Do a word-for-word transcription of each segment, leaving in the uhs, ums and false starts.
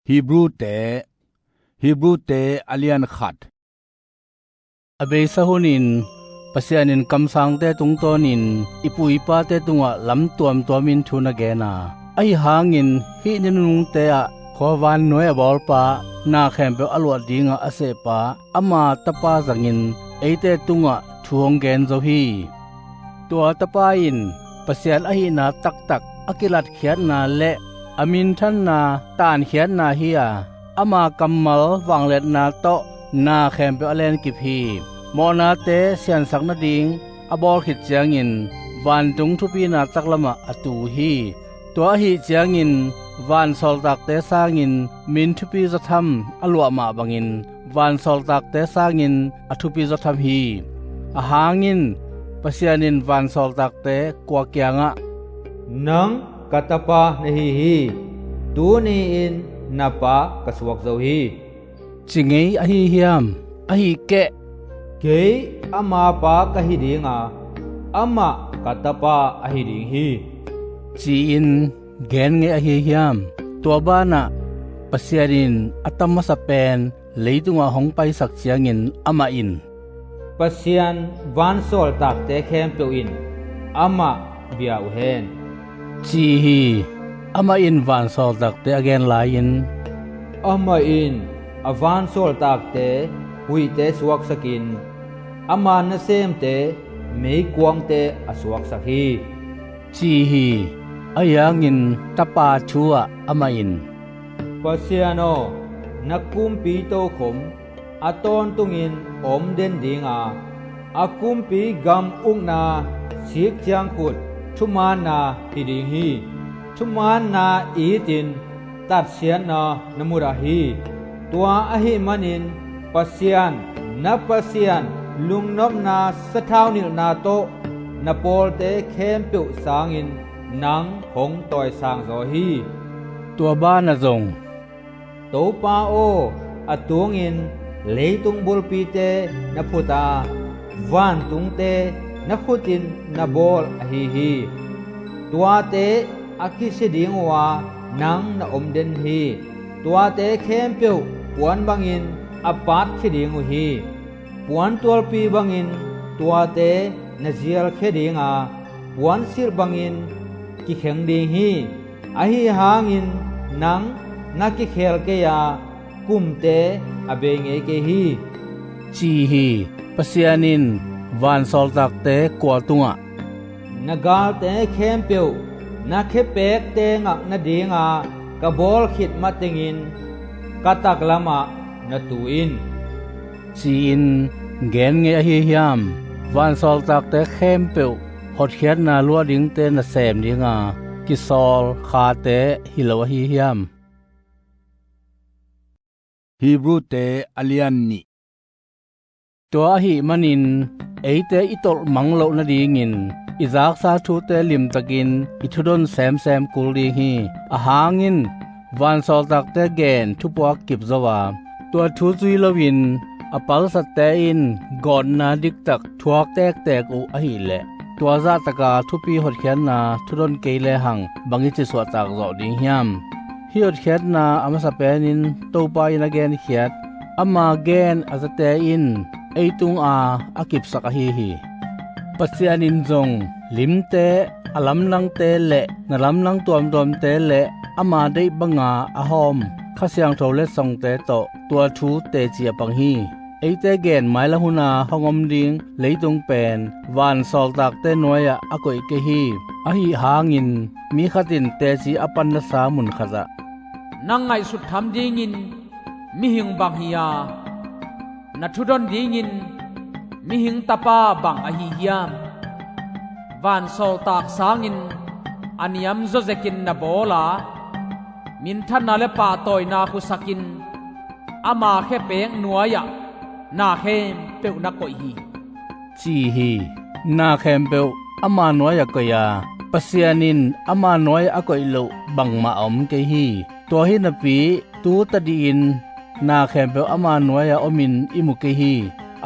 Hebrute, Hebrute a lian khat. A beisa hunin Pasian in kamsangte tungtawnin i pu i pate tungah lam tuamtuamin thu na gen a, ahi hangin hih ni nunungte ah khua vannuai a bawlpa, na khempeuh a luah dingah a sehpa, ama tapa zangin eite tungah thu hong gen zo hi. Tua tapa in Pasian ahihna taktak a kilatkhiatna le a minthanna tankhiatna hi a, ama kammal vangliatna tawh na khempeuh a lenkip hi. Mawhnate siansak nading a bawl khit ciangin vantung thupina taklamah a tu hi. Tua ahih ciangin vansawltakte sangin min thupi zawtham a luah mah bangin vansawltakte sangin a thupi zawtham hi. A hangin Pasian in vansawltakte kua kiangah, "Nang ka tapa na hi hi. Tuni-in na pa ka suak zo hi," ci ngei ahi hiam? Ahi keh, "Kei ama pa ka hi dinga, amah ka tapa ahi ding hi," ci-in gen ngei ahi hiam? Tua banah Pasian in a tam masa pen leitungah hong paisak ciangin amah in, "Pasian vansawltakte khempeuh in amah bia uh hen," ci hi. Amah in vansawltakte a gen lai-in, "Amah in a vansawltakte huihte suaksakin ama nasemte meikuangte a suaksak hi," ci hi. Ahi hangin tapa thu-ah amah in, "Pasian aw, na kumpi tokhom a tawntungin om den dinga, a kumpi gam ukna sik ciangkhut thumaanna hi ding hi. Thumaanna itin tatsiatna na mudah hi. Tua ahih manin Pasian, na Pasian lungnopna sathau nilhna tawh na pawlte khempeuh sangin nang hong tawisang zaw hi." Tua banah zong, "Topa aw, a tungin leitung bulpite na phut a, vantungte na khutin na bawl ahi hi. Tuate a kisia ding uh a, nang na om den hi. Tuate khempeuh puan bangin a patkhia ding uh hi. Puantualpi bangin tuate na zialkhia dinga, puansilh bangin kikheng ding hi. Ahi hangin nang na kikhel kei a, kumte a bei ngei kei hi," ci hi. Pasian in vansawltakte kua tungah, "Na galte khempeuh na khepekte ngak nadinga ka bawl khit matengin ka taklamah na tu in," ci-in gen ngei ahi hiam? Vansawltakte khempeuh hotkhiatna luah dingte nasem dinga kisawl khate hi lo ahi hiam? Hebrute a lian nih. Tua ahih manin eite i tolh mang loh nadingin i zaksa thute limtakin i thudon semsem kul ding hi. A hangin vansawltakte gen thupuak kip zo a, tua thu zui loin a palsatte in gawtna diktak thuak tektek uh ahileh, tua zahtaka thupi hotkhiatna thudon kei lehang bang i ci suahtak zawh ding hiam? Hih hotkhiatna a masa penin Topa in a genkhiat, ama gen a zate in ei tunga a kipsak ahi hi. Pasian in zong limte, a lamdangte le na lamdang tuamtuamte le ama deih banga a hawm Kha Siangtho letsongte tawh tua thu teci a pang hi. Eite gen mailam huna hong om ding leitung pen vansawltakte nuai-ah a koih kei hi. Ahi hangin mi khat in teci a pannasa mun khatah, "Nang ngaihsut tham dingin mihing bang hi a, na thudon dingin mihing tapa bang ahi hiam? Vansawltak sangin a niamzaw zekin na bawl a, minthanna le pahtawina khusakin ama khepek nuai-ah na khempeuh na koih hi," ci hi. Na khempeuh ama nuai-ah koih a, Pasian in ama nuai-ah a koih loh bangmah a om kei hi. Tua hi napi tu tadihin na khempeuh ama nuai-ah omin i mu kei hi.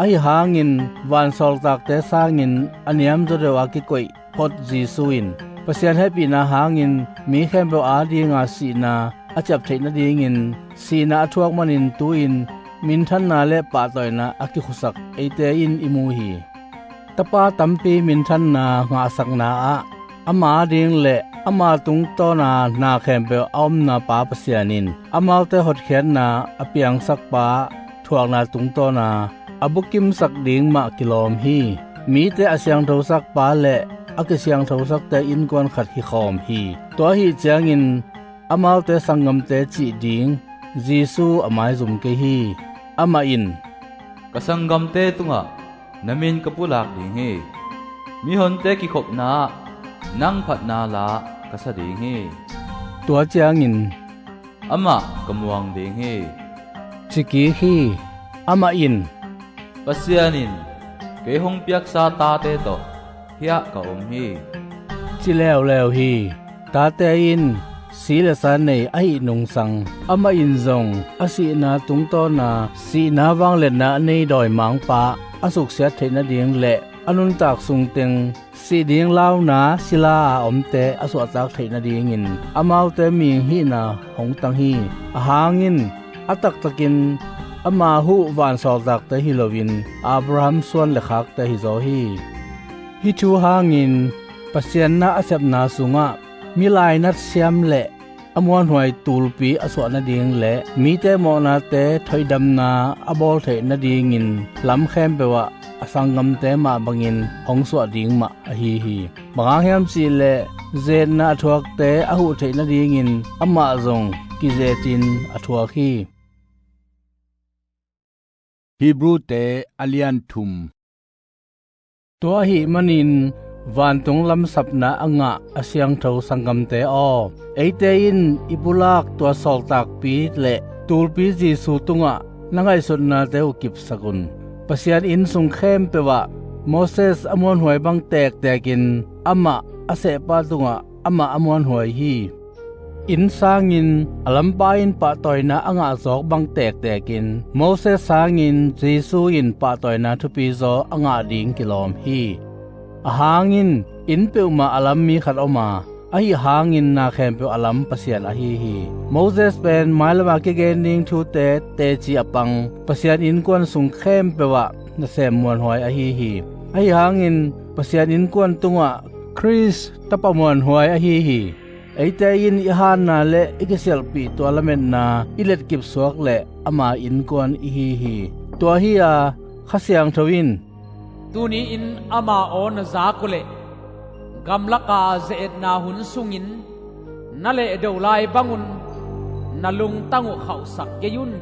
Ahi hangin vansawltakte sangin a niamzaw deuha kikoih phot Jesu in Pasian hehpihna hangin mi khempeuh adinga sihna a ciap theih nadingin sihna a thuak manin tu-in minthanna le pahtawina a kikhusak eite in i mu hi. Tapa tampi minthanna ngahsakna ah ama ding le ama tungtawna na khempeuh a omna Pa Pasian in amaute hotkhiatna a piangsakpa thuakna tungtawna a bukimsak ding mah kilawm hi. Mite a siangthosakpa le a kisiangthosakte innkuan khat hi khawm hi. Tua ahi ciangin amaute sanggamte cih ding Jesu a maizum kei hi. Amah in, "Ka sanggamte tungah na min ka pulak ding hi. Mihonte kikhopna ah nang phatna la ka sa ding hi. Tua ciangin amah ka muang ding hi," ci kik hi. Amah in, "Pasian in kei hong piaksa tate tawh hiah ka om hi," ci leuleu hi. Tate in si le sa nei ahih nungsang amah in zong a sihna tungtawna sihna vangliatna a nei dawimangpa a suksiat theih nading le a nuntak sungteng sih ding launa sila a omte a suahtak theih nadingin amaute mihing hihna hong tang hi. Ahang in a taktakin ama huh vansawltakte hi loin Abraham suan le khakte hizaw hi. Hih thu hangin Pasian na a sepna sungah milainat siam le a muanhuai tulpi a suah nading le mite mawhnate thoihdamna a bawl theih nadingin lam khempeuh ah a sanggamte mah bangin hong suah ding mah ahi hi. Bang hang hiam cihleh, zetna a thuakte a huh theih nadingin amah zong kizetin a thuak hi. Hebrute a lian thum. Tua ahih manin vantung lamsapna a ngah a siangtho sanggamte aw, eite in i pulak tua sawltakpi le tulpi Jesu tungah na ngaihsutnate uh kipsak un. Pasian inn sung khempeuh ah Moses a muanhuai bang tektekin amah a sehpa tungah amah a muanhuai hi. Inn sangin a lampa in pahtawina a ngahzawk bang tektekin Moses sangin Jesu in pahtawina thupizaw a ngah ding kilawm hi. Ahang in inn peuhmah a lam mi khat om a, ahi hangin na khempeuh a lam Pasian ahi hi. Moses pen mailam a kigen ding thute teci a pang Pasian innkuan sung khempeuh ah nasem muanhuai ahi hi. Ahi hangin Pasian innkuan tungah Khrist tapa muanhuai ahi hi. Eite in i hanna le i kisialhpih tua lametna i letkip suak le ama innkuan i hi hi. Tua hi a, Kha Siangtho in, "Tuni-in ama aw na zak uh leh gamlaka ze-etna hun sungin na lehdo lai bangun na lungtang uh khauhsak kei un.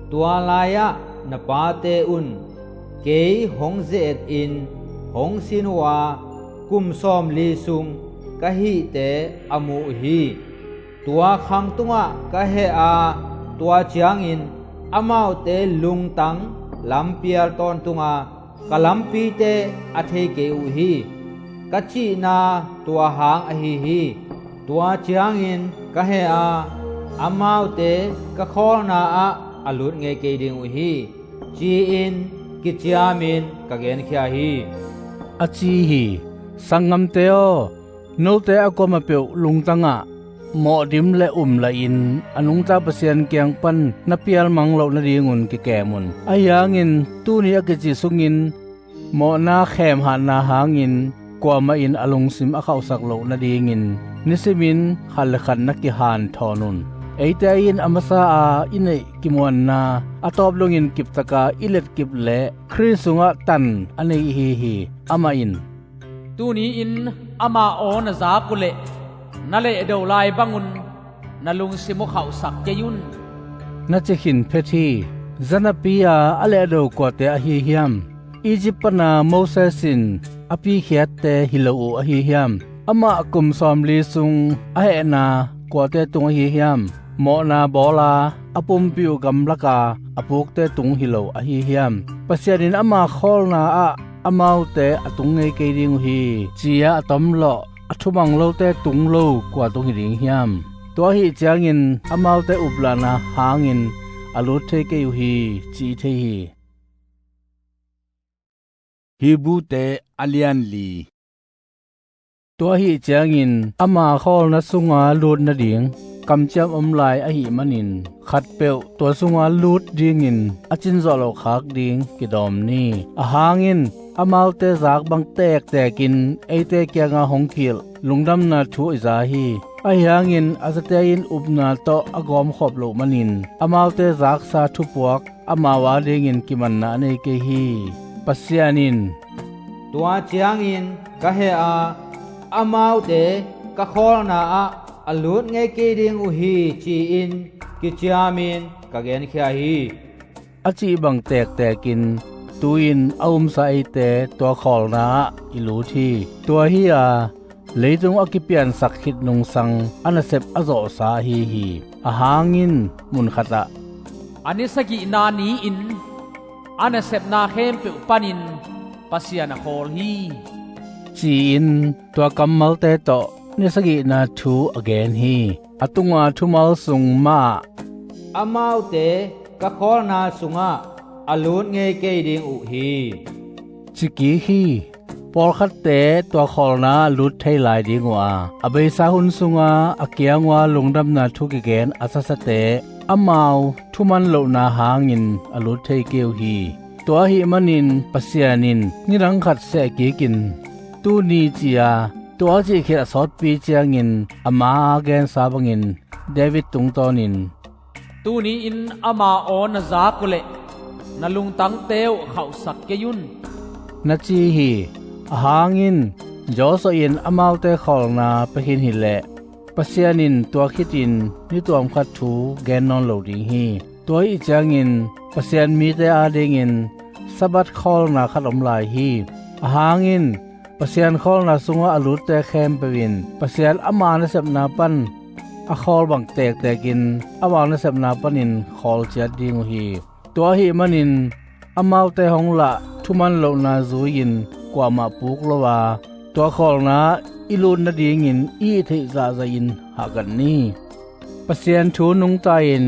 Tua lai-ah na pate un kei hong ze-etin hong sin uh a, kum sawmli sung ka hihte a mu uh hi. Tua khang tungah ka heh a, tua ciangin amaute lungtang lampial tawntunga ka lampite a thei kei uh hi, ka cihna tua hang ahi hi. Tua ciangin ka heh a, amaute ka khawlna ah a lut ngei kei ding uh hi," ci-in kiciamin ka genkhia hi, a ci hi. Sanggamte aw, note a kuamah peuh lungtangah mawhdim le um lahin a nungta Pasian kiang pan na pialmang loh nadingun kikem un. Ahi hangin tuni a kici sungin mawhna khemhatna hangin kuamah in a lungsim a khauhsak loh nadingin nisimin khat le khat na kihanthawn un. Eite in a masa a i neih kimuanna a tawp dongin kiptaka i letkip le Khrist sungah tan a nei ihi hi. Amah in, "Tuni-in ama aw na zak uh leh na lehdo lai bangun na lungsim uh khauhsak kei un," na ci khin phet hi. Zanapi a a lehdo kuate ahi hiam? Egypt pana Moses in a pikhiatte hi lo uh ahi hiam? Amah kum sawmli sung a hehna kuate tung ahi hiam? Mawhna bawla a pumpi uh gamlaka a pukte tung hi lo ahi hiam? Pasian in ama khawlna ah amaute a tung ngei kei ding uh hi, ci-a a tomlawh a thumang lote tung lo kua tung hi ding hiam? Tua ahi ciangin amaute uplahna hangin a lut thei kei uh hi, ci thei hi. Hebrute a lian li. Tua ahi ciangin ama khawlna sunga lut nading kamciam om lai ahih manin khatpeuh tua sunga lut dingin a cin zawh loh khak ding kidawm ni. Ahang in amaute zak bang tektekin eite kianga hong kilh lungdamna thu i za hi. Ahi hangin a zate in upna tawh a gawmkhop loh manin amaute zaksa thupuak amau adingin kimanna a nei kei hi. Pasian in, "Tua ciangin ka heh a, amaute ka khawlna ah a lut ngei kei ding uh hi," ci-in kiciamin ka genkhia hi, a cih bang tektekin tu-in a umsa eite tua khawlna ah i lut hi. Tua hi-a leitung a kipiansak khit nungsang a nasep a zawhsa ahi hi. Ahang in mun khatah, "A ni sagihna ni-in a nasepna khempeuh panin Pasian a khawl hi," ci-in tua kammalte tawh ni sagihna thu a gen hi. A tunga thumal sung mah ah, "Amaute ka khawlna sungah a lut ngei kei ding uh hi," ci kik hi. Pawlkhatte tua khawlna ah lut thei lai ding uh a, a beisa hun sunga a kiang ua lungdamna thu kigen a sasate amau thuman lohna hangin a lut thei kei uh hi. Tua ahih manin Pasian in nidang khat seh kikin, "Tuni," ci-a tua a cih khit a sawtpi ciangin a ma-a gensa bangin David tungtawnin, "Tuni-in ama aw na zak uh leh na lungtangte uh khauhsak kei un," na ci hi. Ahang in Joshua in amaute khawlna pia khin hileh Pasian in tua khitin ni tuamkhat thu gen nawn lo ding hi. Tua ahih ciangin Pasian mite adingin Sabbath khawlna khat om lai hi. Ahang in Pasian khawlna sungah a lutte khempeuh in Pasian ama nasepna pan a khawl bang tektekin ama nasepna panin khawl ciat ding uh hi. Tua ahih manin amaute hong lah thuman lohna zui-in kuamah puk lo a, tua khawlna ah i lut nadingin i hih theih zahzahin hahkat ni. Pasian thu nungta-in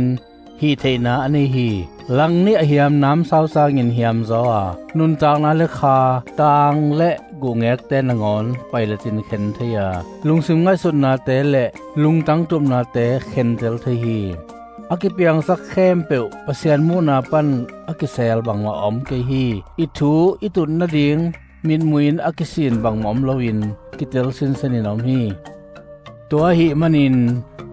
hih theihna a nei hi. Langnih a hiam namsau sangin hiamzaw a, nuntakna le kha, tang le guhngekte nangawn pailatin khen thei a, lungsim ngaihsutnate le lungtang tupnate khentel thei hi. A kipiangsak khempeuh Pasian muhna pan a kisel bangmah a om kei hi. I thu i tut nading mitmuhin a kisin bangmah om loin kitel sinsenin a om hi. Tua ahih manin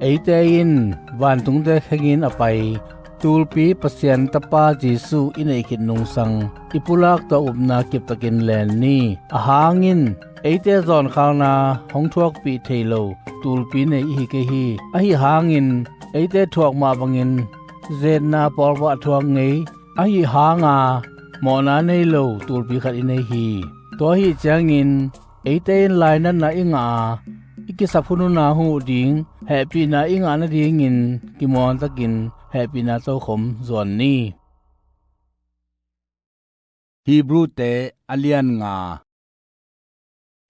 eite in vantungte khengin a pai Tulpi Pasian Tapa Jesuh i neih khit nungsang i pulak tawh upna kiptakin len ni. Ahang in eite zawnkhalna hong thuakpih thei lo tulpi nei ihi kei hi. Ahi hangin eite thuak mah bangin zetna pawlpah thuak ngei ahi hanga mawhna nei lo tulpi khat i nei hi. Tua ahih ciangin eite in lainatna i ngah a, i kisap hunhuna hong uh ding hehpihna i ngah nadingin kimuangtakin hehpihna tokhom zuan ni. Hebrute a lian nga.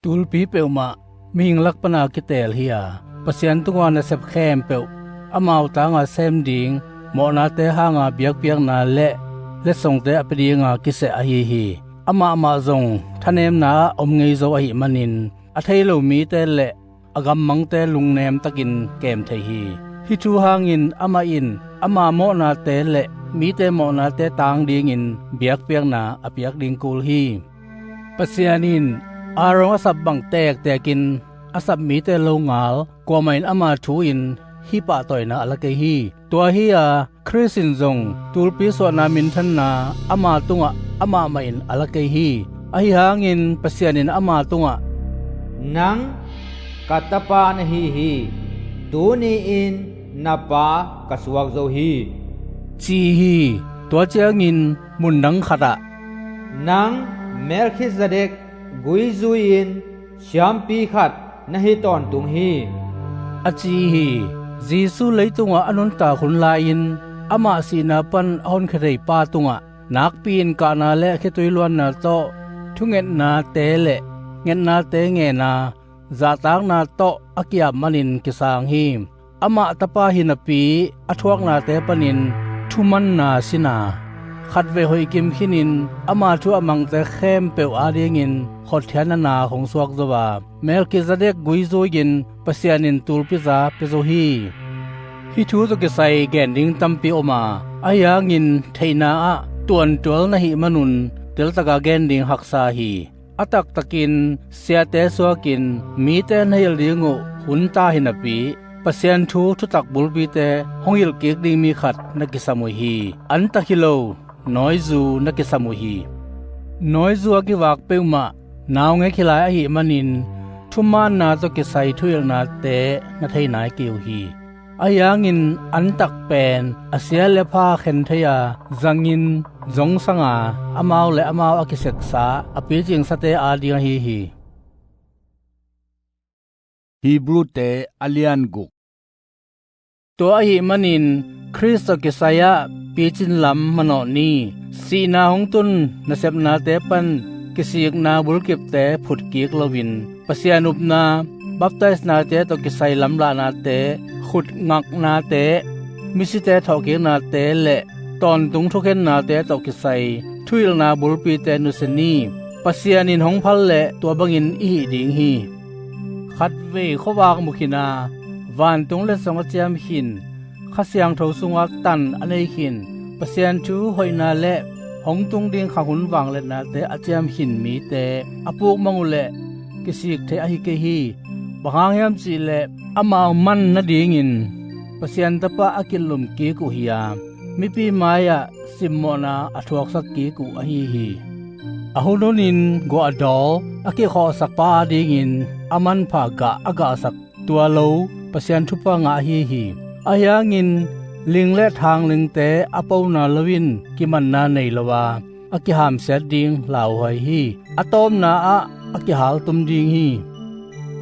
Tulpi peuhmah mihing lak pana kiteel hi a, Pasian tunga nasep khempeuh amau tanga sem ding mawhnate hanga biakpiakna le letsongte a pia dinga kiseh ahi hi. Amah mah zong thanemna ah om ngei zo ahih manin a thei lo mite le a gammangte lungnem takin kem thei hi. Hih thu hangin amah in ama mawhnate le mite mawhnate tang dingin biakpiakna a piak ding kul hi. Pasian in Aaron a sap bang tektekin a sap mite longal kuamah in ama thu-in hih pahtawina a la kei hi. Tua hi-a Khrist in zong tulpi suahna minthanna ama tungah amah mah in a la kei hi. Ahi hangin Pasian in ama tungah, "Nang ka tapa na hi hi. Tuni-in na pa ka suak zo hi," ci hi. Tua ciangin mundang khatah, "Nang Melkhizedek gui zui-in siampi khat na hi tawntung hi," a ci hi. Jesuh leitungah a nuntak hun lai-in amah sihna pan a honkhia thei pa tungah nakpi-in kahna le khitui luanna tawh thungetnate le ngetnate ngen a, zahtakna tawh a ki-ap manin kisang hi. Amah tapa hi napi a thuaknate panin thumanna sin a, khatvei hoih kim khinin ama thu a mangte khempeuh adingin hotkhiatna nak hong suak zo a, Melkhizedek gui zui-in Pasian in tulpiza pia zo hi. Hih thu tawh kisai gen ding tampi om a, ahi hangin theihna ah tuantual na hih manun teltaka gen ding haksa hi. A taktakin siate suakin mite na hilh ding uh hun ta hi napi, Pasian thu thutak bulpite hong hilh kik ding mi khat na kisam uh hi. Antak hi lo, nawizu na kisam uh hi. Nawizu a kivak peuhmah naungek hi lai ahih manin thumaanna tawh kisai thuhilhnate na thei nai kei uh hi. Ahi hangin antak pen a sia le pha khen thei a, zangin zongsang a, amau le amau a kiseksa a picingsate ading ahi hi. Hebrute a lian guk. Tua ahih manin Khrist tawh kisai ah picin lam manawh ni. Sihna hong tun nasepnate pan kisikna bulkipte phutkik loin, Pasian upna, baptaisnate tawh kisai lamlahnate, khut ngaknate, misite thawhkiknate le tawntung thukhennate tawh kisai thuhilhna bulpite nusia ni. Pasian in hong phal leh tua bangin i hih ding hi. Khatvei khuavak mu khin a, vantung letsong a ciam khin, Kha Siangtho sunga tan a nei khin, Pasian thu hoihna le hong tung ding kha hun vangliatnate a ciam khin mite a puk mang uh leh kisik thei ahi kei hi. Bang hang hiam cihleh amau man nadingin Pasian Tapa a kilum kik uh hi a, mipi mai-ah simmawhna a thuaksak kik uh ahi hi. A hun hunin guahdaw a kikhawhsakpa adingin a manpha gah a gahsak tua lo Pasian thupha ngah ahi hi. Ahi hangin ling le thanglingte a pona loin kimanna nei lo a, a kihamsiat ding lauhuai hi. A tawpna ah a kihaltum ding hi.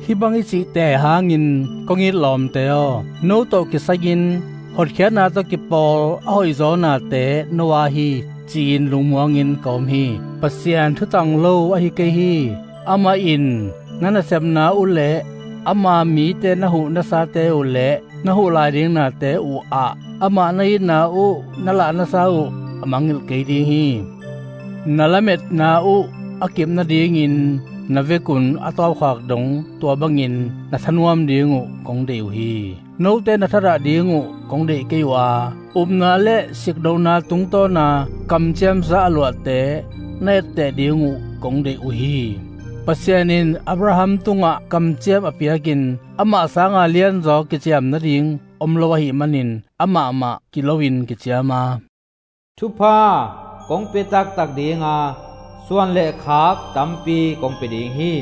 Hih bang i cihte hangin kong it lawmte aw, no tawh kisai-in hotkhiatna tawh kipawl a hoihzaw nate no a hi, ci-in lungmuangin ka om hi. Pasian thutang lo ahi kei hi. Amah in na nasepna uh le ama mite na huh nasate uh le na huh lai ding nate uh ah amah na itna uh, na lah nasa uh a mangngilh kei ding hi. Na lametna uh a kip nadingin na vekun a tawpkhak dong tua bangin na thanuam ding uh kong deih uh hi. Note na thadah ding uh kong deih kei uh a, upna le sikdohna tungtawna kamciamsa a luahte na etteh ding uh kong deih uh hi. Pasian in Abraham tungah kamciam a piakin amah sanga lianzaw kiciam nading om lo ahih manin amah mah kiloin kiciam a, thupha kong pia taktak dinga suan le khak tampi kong pia ding hi,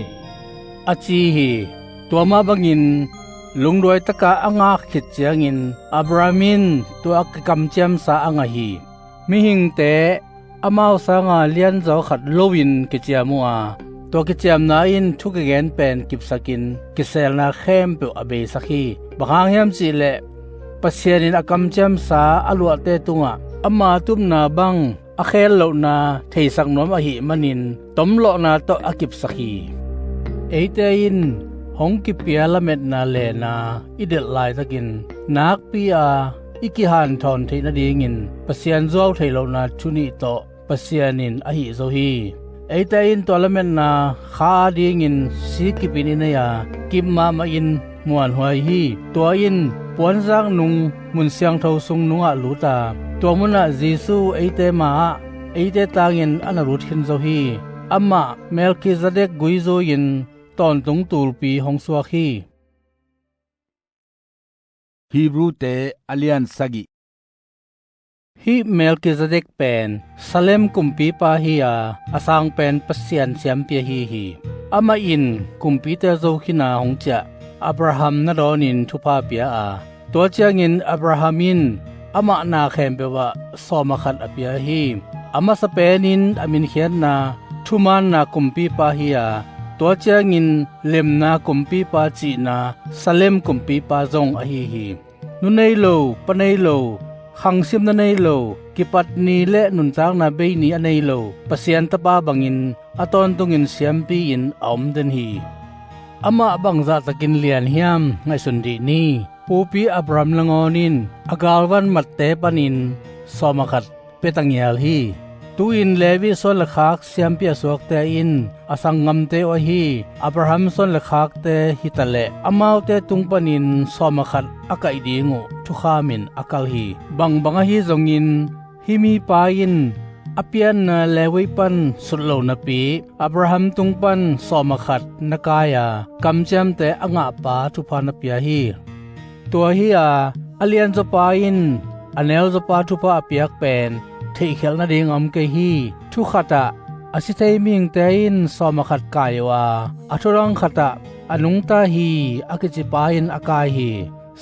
a ci hi. Tua mah bangin lungduai taka a ngak khit ciangin Abraham in tua a kikamciamsa a ngah hi. Mihingte amau sanga lianzaw khat loin kiciam uh a, tua kiciamna in thu kigen pen kipsakin kiselna khempeuh a beisak hi. Bang hang hiam cihleh Pasian in a kamciamsa a luahte tungah ama tupna bang a khel lohna theisak nuam ahih manin tomlawhna tawh a kipsak hi. Eite in hong kipia lametna lena i delh laitakin nakpi a i kihanthawn theih nadingin Pasian zuau theih lohna thu nih tawh Pasian in a hih zo hi. Eite in tua lametna kha adingin si kipin i nei a, kip mahmahin muanhuai hi. Tua in puanzak nung mun siangtho sung nungah lut a, tua munah Jesu eite ma-ah eite tangin a na lut khin zo hi. Amah Melkhizedek gui zui-in tawntung tulpi hong suak hi. Hebrute a lian sagih. Hih Melkhizedek pen Salem kumpipa hi a, a sang pen Pasian siampi ahi hi. Amah in kumpite zo khin a hong ciah Abraham na dawnin thupha pia a, tua ciangin Abraham in amah na khempeuh ah sawma khat a pia hi. A masa penin a minkhiatna thumaanna kumpipa hi a, tua ciangin lemna kumpipa cihna Salem kumpipa zong ahi hi. Nu nei lo, pa nei lo, khangsimna nei lo, kipat ni le nuntakna bei ni a nei lo Pasian Tapa bangin a tawntungin siampi-in a om den hi. Amah bangzahtakin lian hiam ngaihsun dih ni. Pupi Abraham nangawn in a galvan matte panin sawma khat pia tangial hi. Tu-in Levi suan le khak siampi a suakte in a sanggamte uh ahi Abraham suan le khakte hitaleh amaute tung panin sawm a khat a kaih ding uh thukham in a kal hi. Bangbang ahi zongin hih mipa in a pianna Levi pan sut lo napi Abraham tung pan sawm a khat na kai-a kamciamte a ngahpa thupha na pia hi. Tua hi-a a lianzawpa in a neuzawpa thupha a piak pen theihkhialh nading a om kei hi. Thu khatah a si thei mihingte in sawm a khat kai uh a, a thudang khatah a nungta hi a kicipa in a kai hi.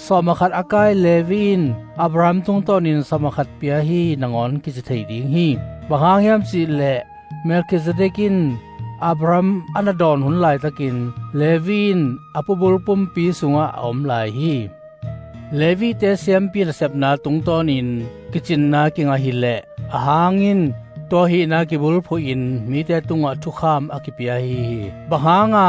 Sawm a khat a kai Levi in Abraham tungtawnin sawm a khat pia hi nangawn kici thei ding hi. Bang hang hiam cihleh Melkhizedek in Abraham a na dawn hun laitakin Levi in a pubul pumpi sungah a om lai hi. Levite siampi nasepna tungtawnin kicinna kingah hileh a hangin tua hihna kibulphuhin mite tungah thukham a kipia ahi hi. Bang hanga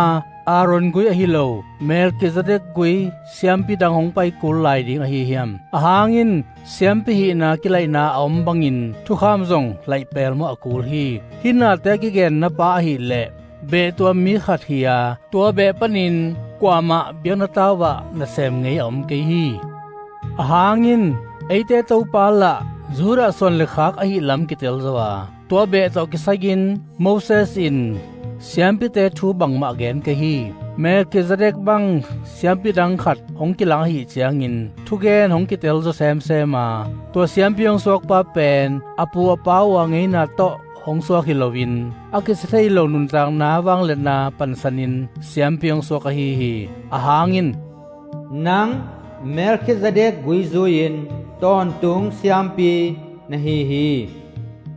Aaron gui ahi lo Melkhizedek gui siampi dang hong pai kul lai ding ahi hiam? A hangin siampi hihna kilaihna a om bangin thukham zong laih pelmawh a kul hi. Hih nate a kigenna pa ahileh behtuam mi khat hi-a tua beh panin kuamah biakna tau ah nasem ngei a om kei hi. A hangin eite Topa lah Judah suan le khak ahih lam kitel zo a, tua beh tawh kisai-in Moses in siampite thu bangmah gen kei hi. Melkhizedek bang siampi dang khat hong kilang ahih ciangin thugen hong kitel zaw semsem a, tua siampi hong suakpa pen a pu a pa uh a ngeina tawh hong suak hi loin a kici thei lo nuntakna vangliatna pansanin siampi hong suak ahi hi. A hangin, "Nang Melkhizedek gui zui-in tawntung siampi na hi hi,"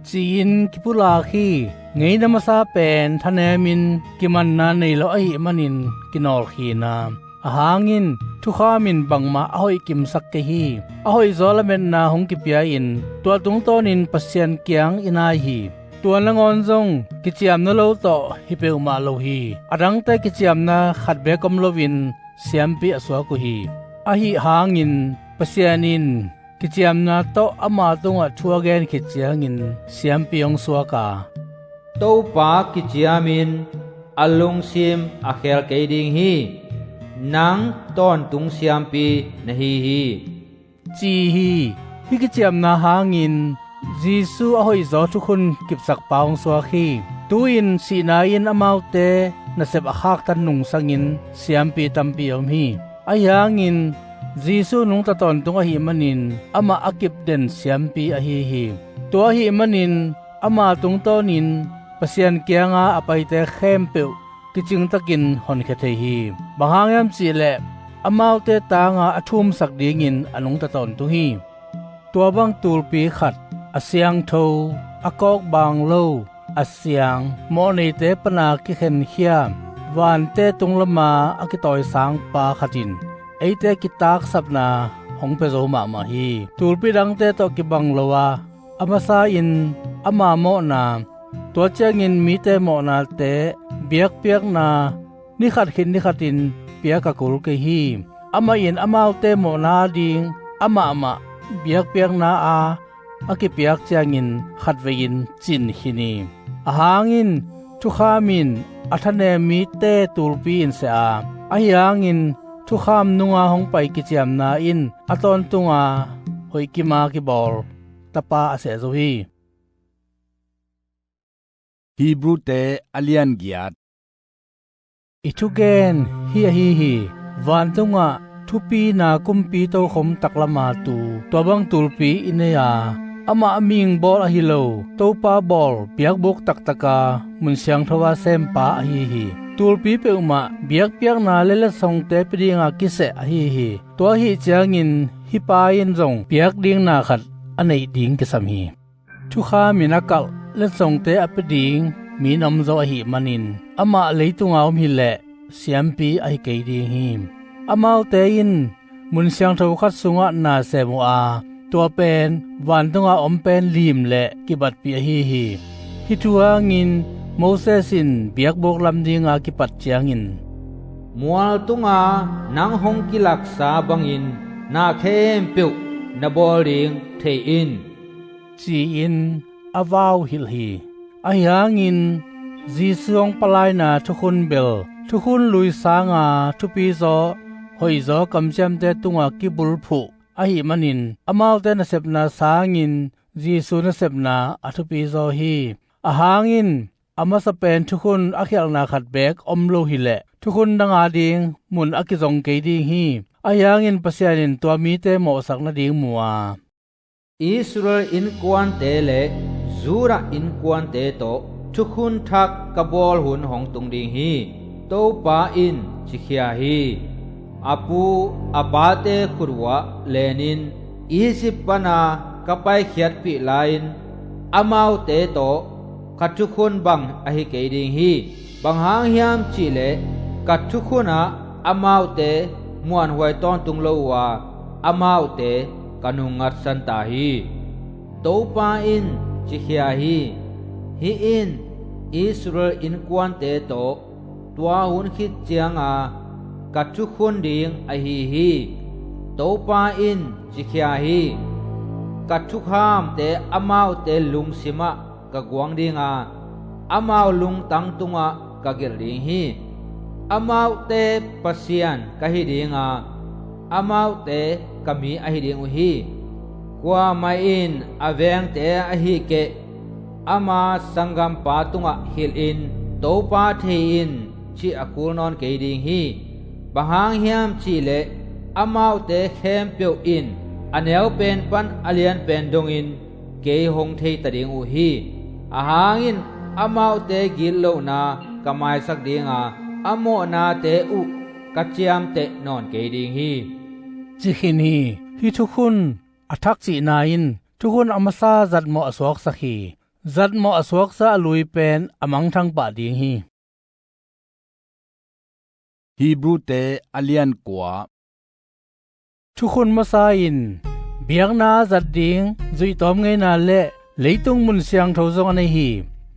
ci-in kipulak hi. Ngeina masa pen thanemin kimanna nei lo ahih manin kinawlkhin a, a hangin thukham in bangmah a hoih kimsak kei hi. A hoihzaw lametna hong kipia-in tua tungtawnin Pasian kiang i nai hi. Tua nangawn zong kiciamna lo tawh hi peuhmah lo hi. A dangte kiciamna khat beek om loin siampi a suak uh hi. Ahi hangin Pasian in kiciamna tawh ama tungah thu a gen khit ciangin siampi hong suak a, "Topa kiciamin a lungsim a khel kei ding hi. Nang tawntung siampi na hi hi," ci hi. Hih kiciamna hangin Jesu a hoihzaw thukhun kipsakpa hong suak hi. Tu-in sihna in amaute nasep a khaktan nungsangin siampi tampi a om hi. Ahi hangin Jesu nungta tawntung ahih manin amah a kipden siampi ahi hi. Tua ahih manin ama tungtawnin Pasian kianga a paite khempeuh kicingtakin honkhia thei hi. Bang hang hiam cihleh amaute tanga a thumsak dingin a nungta tawntung hi. Tua bang tulpi khat, a siangtho, a kawkbang lo, a siang, mawhneite pana kikhenkhia, vante tung lama a kitawisangpa khat in eite kitaksapna hong pia zo mahmah hi. Tulpi dangte tawh kibang lo a, a masa-in ama mawhna, tua ciangin mite mawhnate biakpiakna ni khat khit ni khatin piak a kul kei hi. Amah in amaute mawhna ading amahmah biakpiakna a a kipiak ciangin khatvei-in cin khin hi. A hangin thukham in a thanem mite tulpi in seh a, ahi hangin thukham nunga hong pai kiciamna in a tawntunga hoih kima kibawl tapa a seh zo hi. Hebrute a lian giat. I thugen hih ahi hi. Vantungah thupina kumpi tokhom taklama tu, tua bang tulpi i nei a, amah a mihing bawl ahi lo, Topa bawl biakbuk taktaka mun siangtho a sempa ahi hi. Tulpi peuhmah biakpiakna le letsongte pia dinga kiseh ahi hi. Tua ahih ciangin hih pa in zong piak ding na khat a neih ding kisam hi. Thukham in a kalh letsongte a pia ding mi na om zo ahih manin amah leitunga om hileh siampi ahi kei ding hi. Amaute in mun siangtho khat sungah na sem uh a, tua pen vantunga om pen lim le kibatpih ahi hi. Hih thu hangin Moses in biakbuk lam dinga kipat ciangin, "Mual tunga nang hong kilaksa bangin na khempeuh na bawl ding thei in," ci-in a vau hilh hi. Ahi hangin Jesu hong palaina thukhun bel thukhun lui sanga thupizaw hoihzaw kamciamte tungah kibulphuh ahih manin amaute nasepna sangin Jesu nasepna a thupizaw hi. Ahang in a masa pen thukhun a khialhna khat beek om lo hileh thukhun dang ading mun a kizong kei ding hi. Ahi hangin Pasian in tua mite mawhsak nading mu a, Israel innkuante le Judah innkuante tawh thukhun thak ka bawl hun hong tung ding hi. Topa in cikhia hi. A pu a pate khut uah lenin Egypt pana ka paikhiatpih lai-in amaute tawh ka thukhun bang ahi kei ding hi. Bang hang hiam cihleh ka thukhun ah amaute muanhuai tawntung lo uh a, amaute ka nungngatsan ta hi. Topa in cikhia hi. Hih in Israel innkuante tawh tua hun khit cianga ka thukhun ding ahi hi. Topa in cikhia hi. Ka thukhamte amaute lungsimah ka guang dinga, amau lungtang tungah ka gelh ding hi. Amaute Pasian ka hi dinga, amaute ka mi ahi ding uh hi. Kuamah in a vengte ahih keh ama sanggampa tungah hilhin Topa thei in cih a kul nawn kei ding hi. Bang hang hiam cihleh amaute khempeuh in a neu pen pan a lian pen dongin kei hong theita ding uh hi. Ahang in amaute gitlohna ka maisak dinga, a mawhnate uh ka ciamteh nawn kei ding hi, ci khin hi. Hih thukhun a thak cihna in thukhun a masa zatmawh a suaksak hi. Zatmawh a suaksa a lui pen a mangthang pah ding hi. Hebrute a lian kua. Thukhun masa in biakna a zat ding zuihtawm ngeina le leitung mun siangtho zong a nei hi.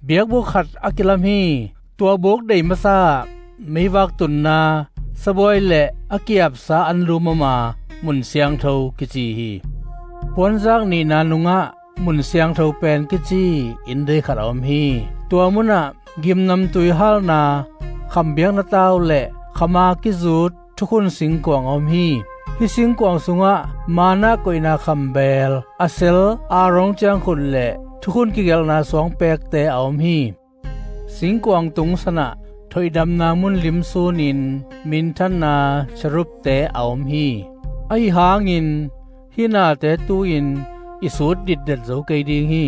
Biakbuk khat a kilam hi. Tua buk dei masa meivak tunna sabuai le a kiapsa an lumama mun siangtho kici hi. Puanzak nihna nungah mun siangtho pen kici inndei khat a om hi. Tua munah gimnamtui halna, kham biakna tau le khama kizut thukhun singkuang a om hi. Hih singkuang sungah manna koihna khambeel, a sel, Aaron ciangkhut le thukhun kigelhna suangpekte a om hi. Singkuang tungsanah thoihdamna mun limsunin minthanna cherubte a om hi. Ahi hangin hih nate tu-in i sut ditdet zo kei ding hi.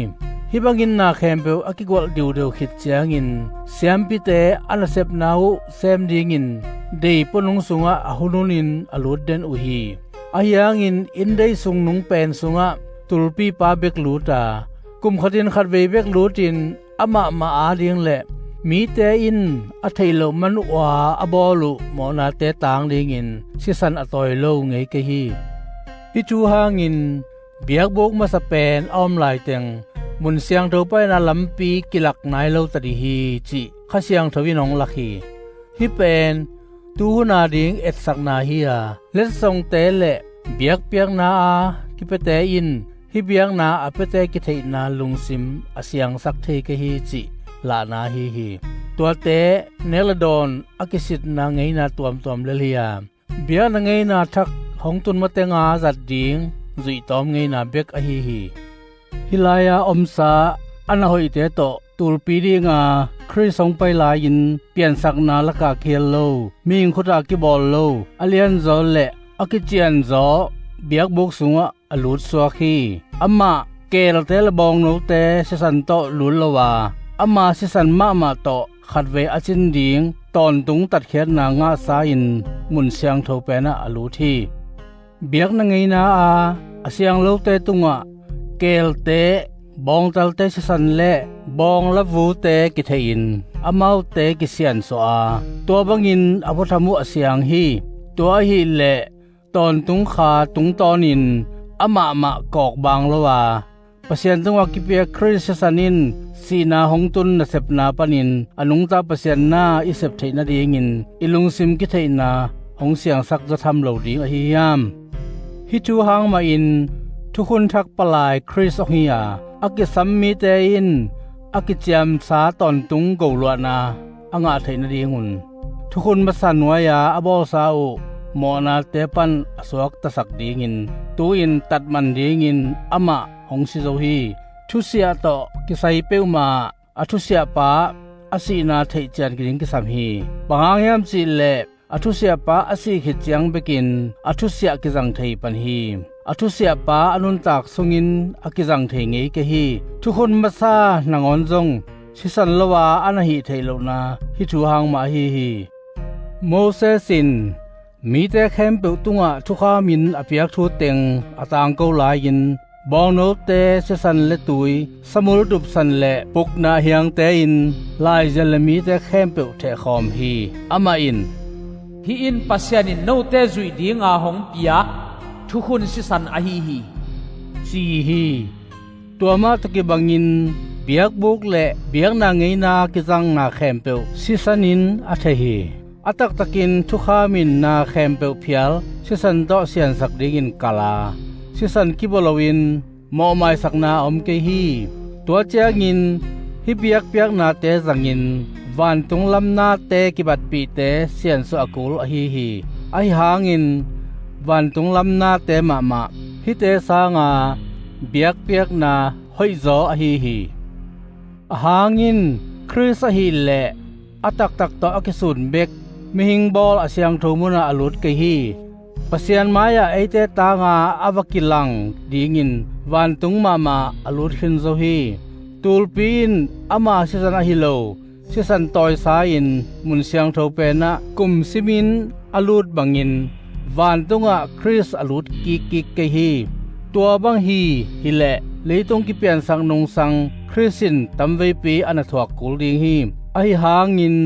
Hih bangin na khempeuh a kigolh diudeu khit ciangin siampite a nasepna uh sem dingin dei puanung sungah a hunhunin a lut den uh hi. Ahi hangin inndei sung nungpen sungah tulpipa bek lut a, kum khatin khatvei bek lutin amahmah ading le mite in a theih loh man uh a a bawl uh mawhnate tang dingin sisan a tawi lo ngei kei hi. Hih thu hangin biakbuk masa pen a om laiteng mun siangtho paina lampi kilak nai lo ta dih hi, cih Kha Siangtho in hong lak hi. Hih pen tuhun ading etsakna hi a, letsongte le biakpiakna a kipiate in hih biakna a piate kitheihna lungsim a siangsak thei kei hi cih lahna ahi hi. Tuate nek le dawn a kisitna ngeina tuamtuam lel hi a, biakna ngeina thak hong tun mateng a zat ding zuihtawm ngeina bek ahi hi. Hih lai-a omsa a na hoihte tawh tulpi dinga Khrist hong pai lai-in piansakna lakah kihel lo, mihing khutah kibawl lo, a lianzaw le a kicianzaw biakbuk sungah a lutsuak hi. Amah keelte le bawngnote sisan tawh lut lo a, ama sisan mahmah tawh khatvei a cin ding tawntung tatkhiatna ngahsa-in mun siangtho penah a lut hi. Biakna ngeina a a siang lote tungah keelte, bawngtalte sisan le bawnglavute kitheih-in amaute kisiansuah a, tua bangin a puatham uh a siang hi. Tua ahileh tawntung kha tungtawnin amahmah kawkbaang lo a, Pasian tungah kipia Khrist sisan in sihna hong tun nasepna panin a nungta Pasian na i sep theih nadingin i lungsim kitheihna hong siangsak zatham lo ding ahi hiam? Hih thu hang mahin Thukhun thak palai Khrist hong hi a, a kisam mite in a kiciamsa tawntung goluahna a ngah theih nadingun thukhun masa nuai-a a bawlsa uh mawhnate pan a suaktasak dingin tu-in tatman dingin amah hong si zo hi. Thusiah tawh kisai peuhmah a thusiahpa a sihna theih cian ding kisam hi. Bang hang hiam cihleh a thusiahpa a sih khit ciang bekin a thusiah kizang thei pan hi. A thusiahpa a nuntak sungin a kizang thei ngei kei hi. Thukhun masa nangawn zong sisan lo-a a na hih theih lohna hih thu hang mah ahi hi. Moses in mite khempeuh tungah thukhamin a piak thu teng a tangko lai-in bawngnote, sisan le tui, samul dupsan le pukna hiangte in laizial le mite khempeuh thehkhawm hi. Amah in, "Hih in Pasian in note zuih dinga hong piak thukhun sisan ahi hi," ci hi. Tua mah tawh kibangin biakbuk le biakna ngeina kizangna khempeuh sisan in a thei hi. A taktakin thukhamin na khempeuh phial sisan tawh siansak dingin kal a, sisan kibaw loin mawhmaisakna a om kei hi. Tua ciangin hih biakpiaknate zangin vantung lam nate kibatpihte siansuah a kul ahi hi. Ahi hangin vantung lam nate mahmah hihte sanga biakpiakna hoihzaw ahi hi. Ahang in Khrist ahileh a taktak tawh a kisun bek mihing bawl a siangtho munah a lut kei hi. Pasian mai-ah eite tanga a va kilang dingin vantung mahmah a lut khin zo hi. Tulpi in ama sisan ahi lo, sisan tawisa in mun siangtho penah kum simin a lut bangin vantungah Khrist a lut kikkik kei hi. Tua bang hi hileh leitung kipiansak nungsang Khrist in tamveipi a na thuak kul ding hi. Ahi hangin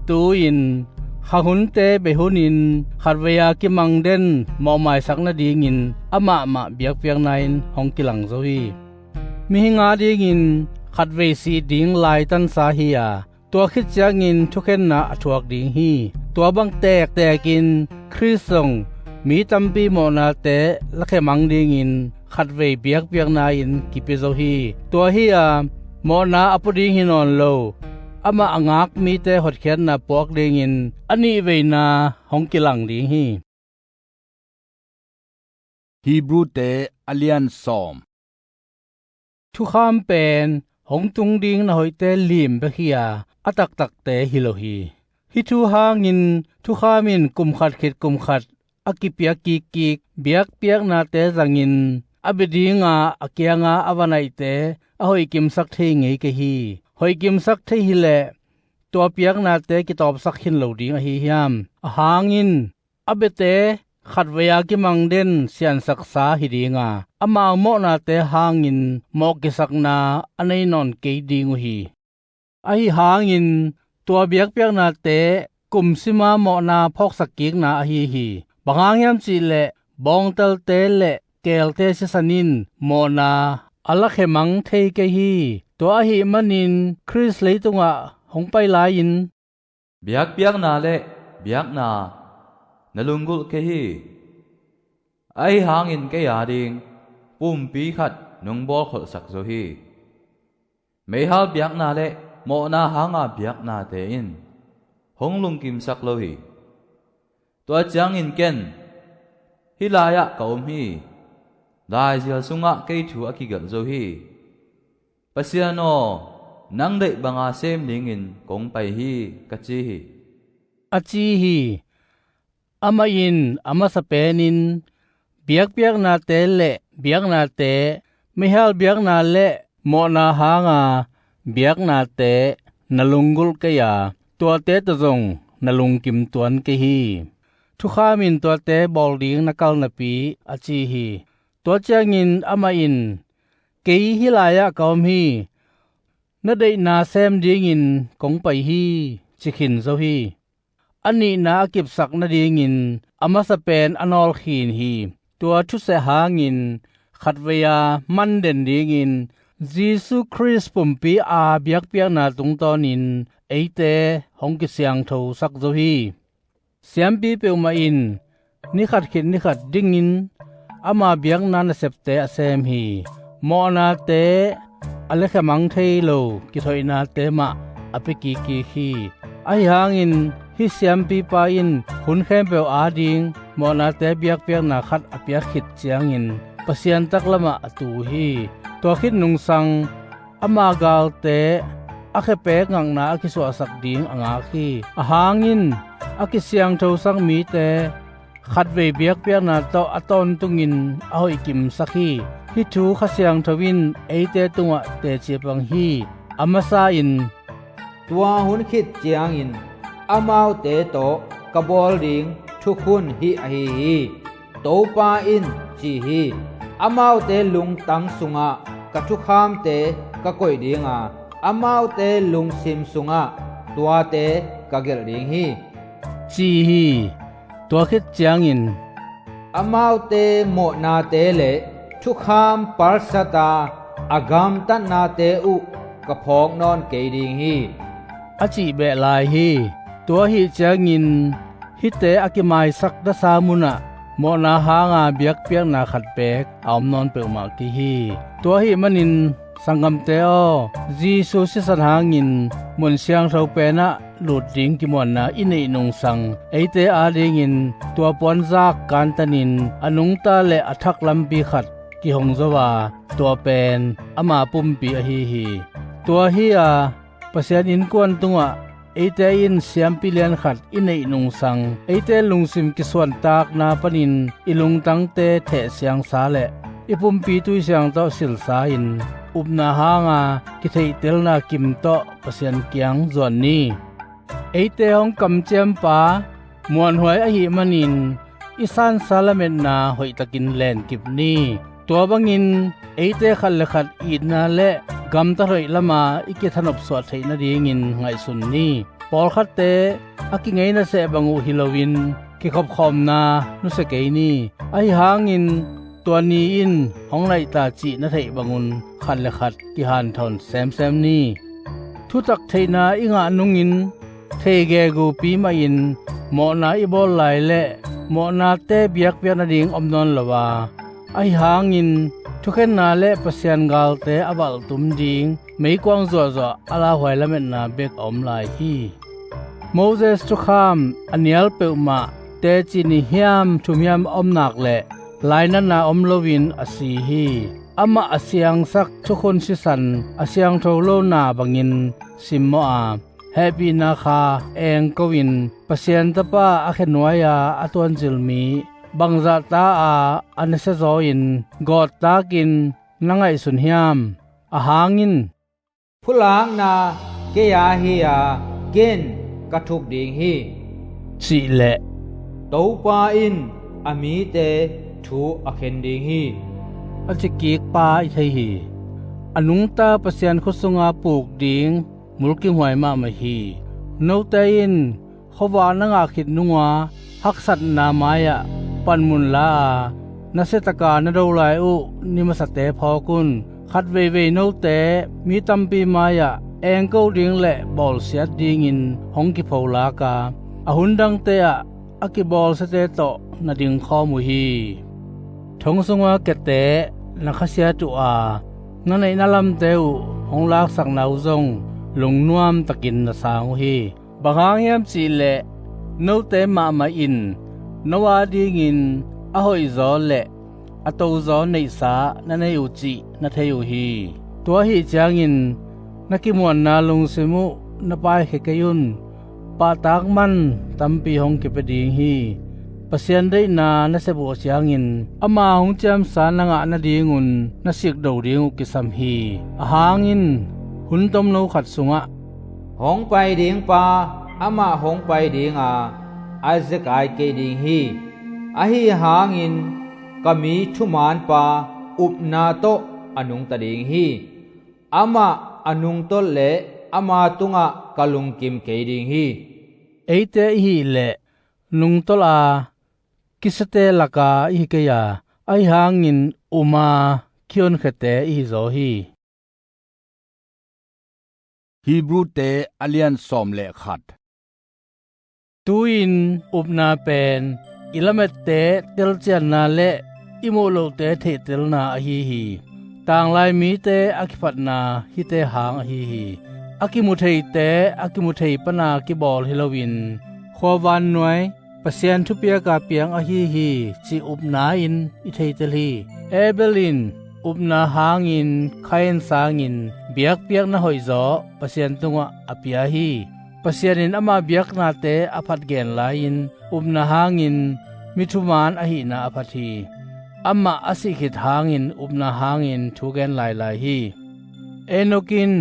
tu-in khanghunte bei hunin khatvei-a kimang den mawhmaisak nadingin amah mah biakpiakna in hong kilang zo hi. Mihing adingin khatvei sih ding laitansa hi-a, tua khit ciangin thukhenna a thuak ding hi. Tua bang tektekin Khrist zong mi tampi mawhnate lakhia mang dingin khatvei biakpiakna in kipia zo hi. Tua hi-a, mawhna a pua ding hi nawn lo, amah a ngak mite hotkhiatna puak dingin a nihveina hong kilang ding hi. Hebrute a lian sawm. Thukham pen hong tung ding na hoihte lim bek hi-a, a taktakte hi lo hi. Hih thu hangin thukham in kum khat khit kum khat a kipia kikkik biakpiaknate zangin a bia dinga a kianga a va naihte a hoihkimsak thei ngei kei hi. Hoihkimsak thei hileh tua piaknate kitawpsak khin lo ding ahi hiam? Ahang in a biate khatvei-a kimang den siansaksa hi dinga, amau mawhnate hangin mawhkisakna a nei nawn kei ding uh hi. Ahi hangin tua biakpiaknate kum sima mawhna phawksak kikna ahi hi. Bang hang hiam cihleh bawngtalte le keelte sisan in mawhna a lakhia mang thei kei hi. Tua ahih manin Khrist leitungah hong pai lai-in, "Biakpiakna le biakna na lunggulh kei hi. Ahi hangin kei ading pumpi khat nong bawlkholhsak zo hi. Meihal biakna le mawhna hanga biaknate in hong lungkimsak lo hi. Tua ciangin ken hih lai-ah ka om hi. Laizial sungah kei thu a kigelh zo hi. Pasian aw, nang deih banga sem dingin kong pai hi," ka ci hi, a ci hi. Amah in a masa penin biakpiaknate le biaknate, meihal biakna le mawhna hanga biaknate na lunggulh kei a, tuate tawh zong na lungkim tuan kei hi. Thukham in tuate bawl ding na kal napi a ci hi. Tua ciangin amah in, "Kei hih lai-ah ka om hi. Na deihna sem dingin kong pai hi," ci khin zo hi. A nihna a kipsak nadingin a masa pen a nawlkhin hi. Tua thuseh hangin khatvei-a man den dingin Jesu Khrist pumpi a biakpiakna tungtawnin eite hong kisiangthosak zo hi. Siampi peuhmah in ni khat khit ni khat dingin ama biakna nasepte a sem hi. Mawhnate a lekhemang thei lo kithoihnate mah a pia kikkik hi. Ahi hangin hih siampipa in hun khempeuh ading mawhnate biakpiakna khat a piak khit ciangin Pasian taklamah a tu hi. Tua khit nungsang ama galte a khepek ngakna a kisuahsak ding a ngak hi. A hangin a kisiangthosak mite khatvei biakpiakna tawh a tawntungin a hoihkimsak hi. Hih thu Kha Siangtho in eite tungah teci a pang hi. A masa in, tua hun khit ciangin amaute tawh ka bawl ding thukhun hih ahi hi. Topa in ci hi. Amaute lungtang sungah ka thukhamte ka koih ding a, amaute lungsim sungah tuate ka gelh ding hi, ci hi. Tua khit ciangin, amaute mawhnate le thukham palsata a gamtatnate uh ka phawk nawn kei ding hi, a cih beh lai hi. Tua ahih ciangin hihte a kimaisak dasa munah mawhna hanga biakpiakna khat beek a om nawn peuhmah kei hi. Tua ahih manin, sanggamte aw, Jesu sisan hangin mun siangtho penah lut ding kimuanna i neih nungsang eite adingin tua puanzak kantanin a nungta le a thak lampi khat kihong zo a, tua pen ama pumpi ahi hi. Tua hi a, Pasian innkuan tungah eite in siampi lian khat i neih nungsang eite lungsim kisuantakna panin i lungtangte thehsiangsa le i pumpi tuisiang tawh silsa in upna hanga kitheihtelna kim tawh Pasian kiang zuan ni. Eite hong kamciampa muanhuai ahih manin i sansa lametna hoihtakin lenkip ni. Tua bangin eite khat le khat itna le gamtat hoih lama i kithanop suah theih nadingin ngaihsun ni. Pawlkhatte a kingei naseh bang uh hi loin kikhopkhawmna nusia kei ni. Ahi hangin tua ni in hong laihta cih na theih bangun khat le khat kihanthawn semsem ni. Thutak theihna i ngah nungin thei gegupi mahin mawhna i bawl lai le mawhnate biakpiak nading om nawn lo a, ahi hangin thukhenna le Pasian galte a valhtum ding meikuang zuahzuah a lauhuai lametna bek a om lai hi. Moses thukham a nial peuhmah teci nih hiam thum hiam a om nak le lainatna om loin a si hi. Amah a siangsak thukhun sisan a siangtho lona bangin simmawh a, hehpihna kha engko-in Pasian Tapa a khenuai-a a tuanzil mi bangzah ta-a a nasia zaw-in gawttakin na ngaihsun hiam? A hangin, phulakna kei a hi-a ken ka thuk ding hi, cih leh, Topa in a mite thu a khen ding hi, a cikikpa i thei hi. A nungta Pasian khut sunga puk ding mulkimhuai mahmah hi. Note in khuavak na ngah khit nunga haksatna mai-ah panmun la-a nasia taka na do lai uh ni masate phawk un. Khat veivei note mi tampi mai-ah engko ding le bawlsiat dingin hong kipholak a, a hun dangte ah a kibawlsiate tawh na dingkhawm uh hi. Thong sunga kiate na khasiat uh a, na neihna lamte uh hong laksakna uh zong lungnuamtakin na sang uh hi. Bang hang hiam cih leh note mahmah in no adingin a hoihzaw le a tozaw neihsa na nei uh cih na thei uh hi. Tua ahih ciangin na kimuanna lungsim uh na paikhia kei un. Pahtak man tampi hong kipia ding hi. Pasian deihna na sep uh ciangin ama hong ciamsa na ngah nadingun na sikdo ding uh kisam hi. A hangin hun tomno khat sungah, hong pai ding pa amah hong pai dinga a zekai kei ding hi. Ahi hangin ka mi thumaanpa upna tawh a nungta ding hi. Amah a nungtolh le ama tungah ka lungkim kei ding hi. Eite i hih leh nungtolh a kisiate laka i hi kei a, ahi hangin um a kihonkhete i hizaw hi. Hebrute a lian sawm le khat. Tu-in upna pen i lamette telcianna le i muh lohte theihtelna ahi hi. Tanglai mite a kiphatna hihte hang ahi hi. A kimu theite a kimu thei pana kibawl hi loin, khuavannuai Pasian thupiaka piang ahi hi cih upna in i theitel hi. Abel in upna hangin Kain sangin biakpiakna hoihzaw Pasian tungah a pia hi. Pasian in ama biaknate a phat gen lai-in upna hangin mi thuman ahihna a phat hi. Amah a sih khit hangin upna hangin thu gen lailai hi. Enok in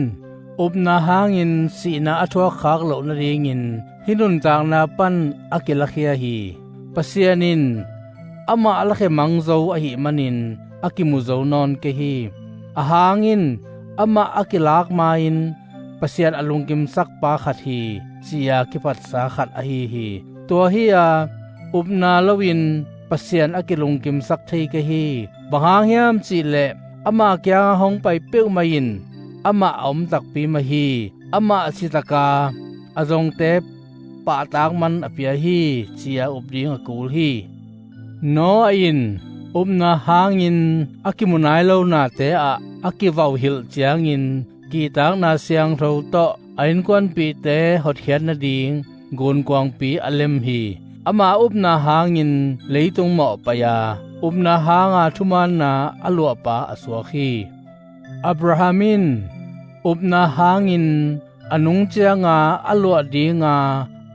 upna hangin sihna a thuakkhak loh nadingin hih nuntakna pan a kilakhia hi. Pasian in amah a lakhia mang zo ahih manin a kimu zo nawn kei hi. A hangin amah a kilak ma-in Pasian a lungkimsakpa khat hi, ci-a kiphatsa khat ahi hi. Tua hi-a upna loin Pasian a kilungkimsak thei kei hi. Bang hang hiam cihleh ama kianga hong pai peuhmah in amah a om takpi mah hi. Amah citaka a zongte pahtak man a pia hi, ci-a up ding a kul hi. Noah in upna hangin a kimu nai lo nate ah a kivauhilh ciangin kihtakna siangtho tawh a innkuanpihte hotkhiat nading gunkuangpi a lem hi. Ama upna hangin leitung mawh pai-a upna hanga thumaanna a luahpa a suak hi. Abraham in upna hangin a nung cianga a luah dinga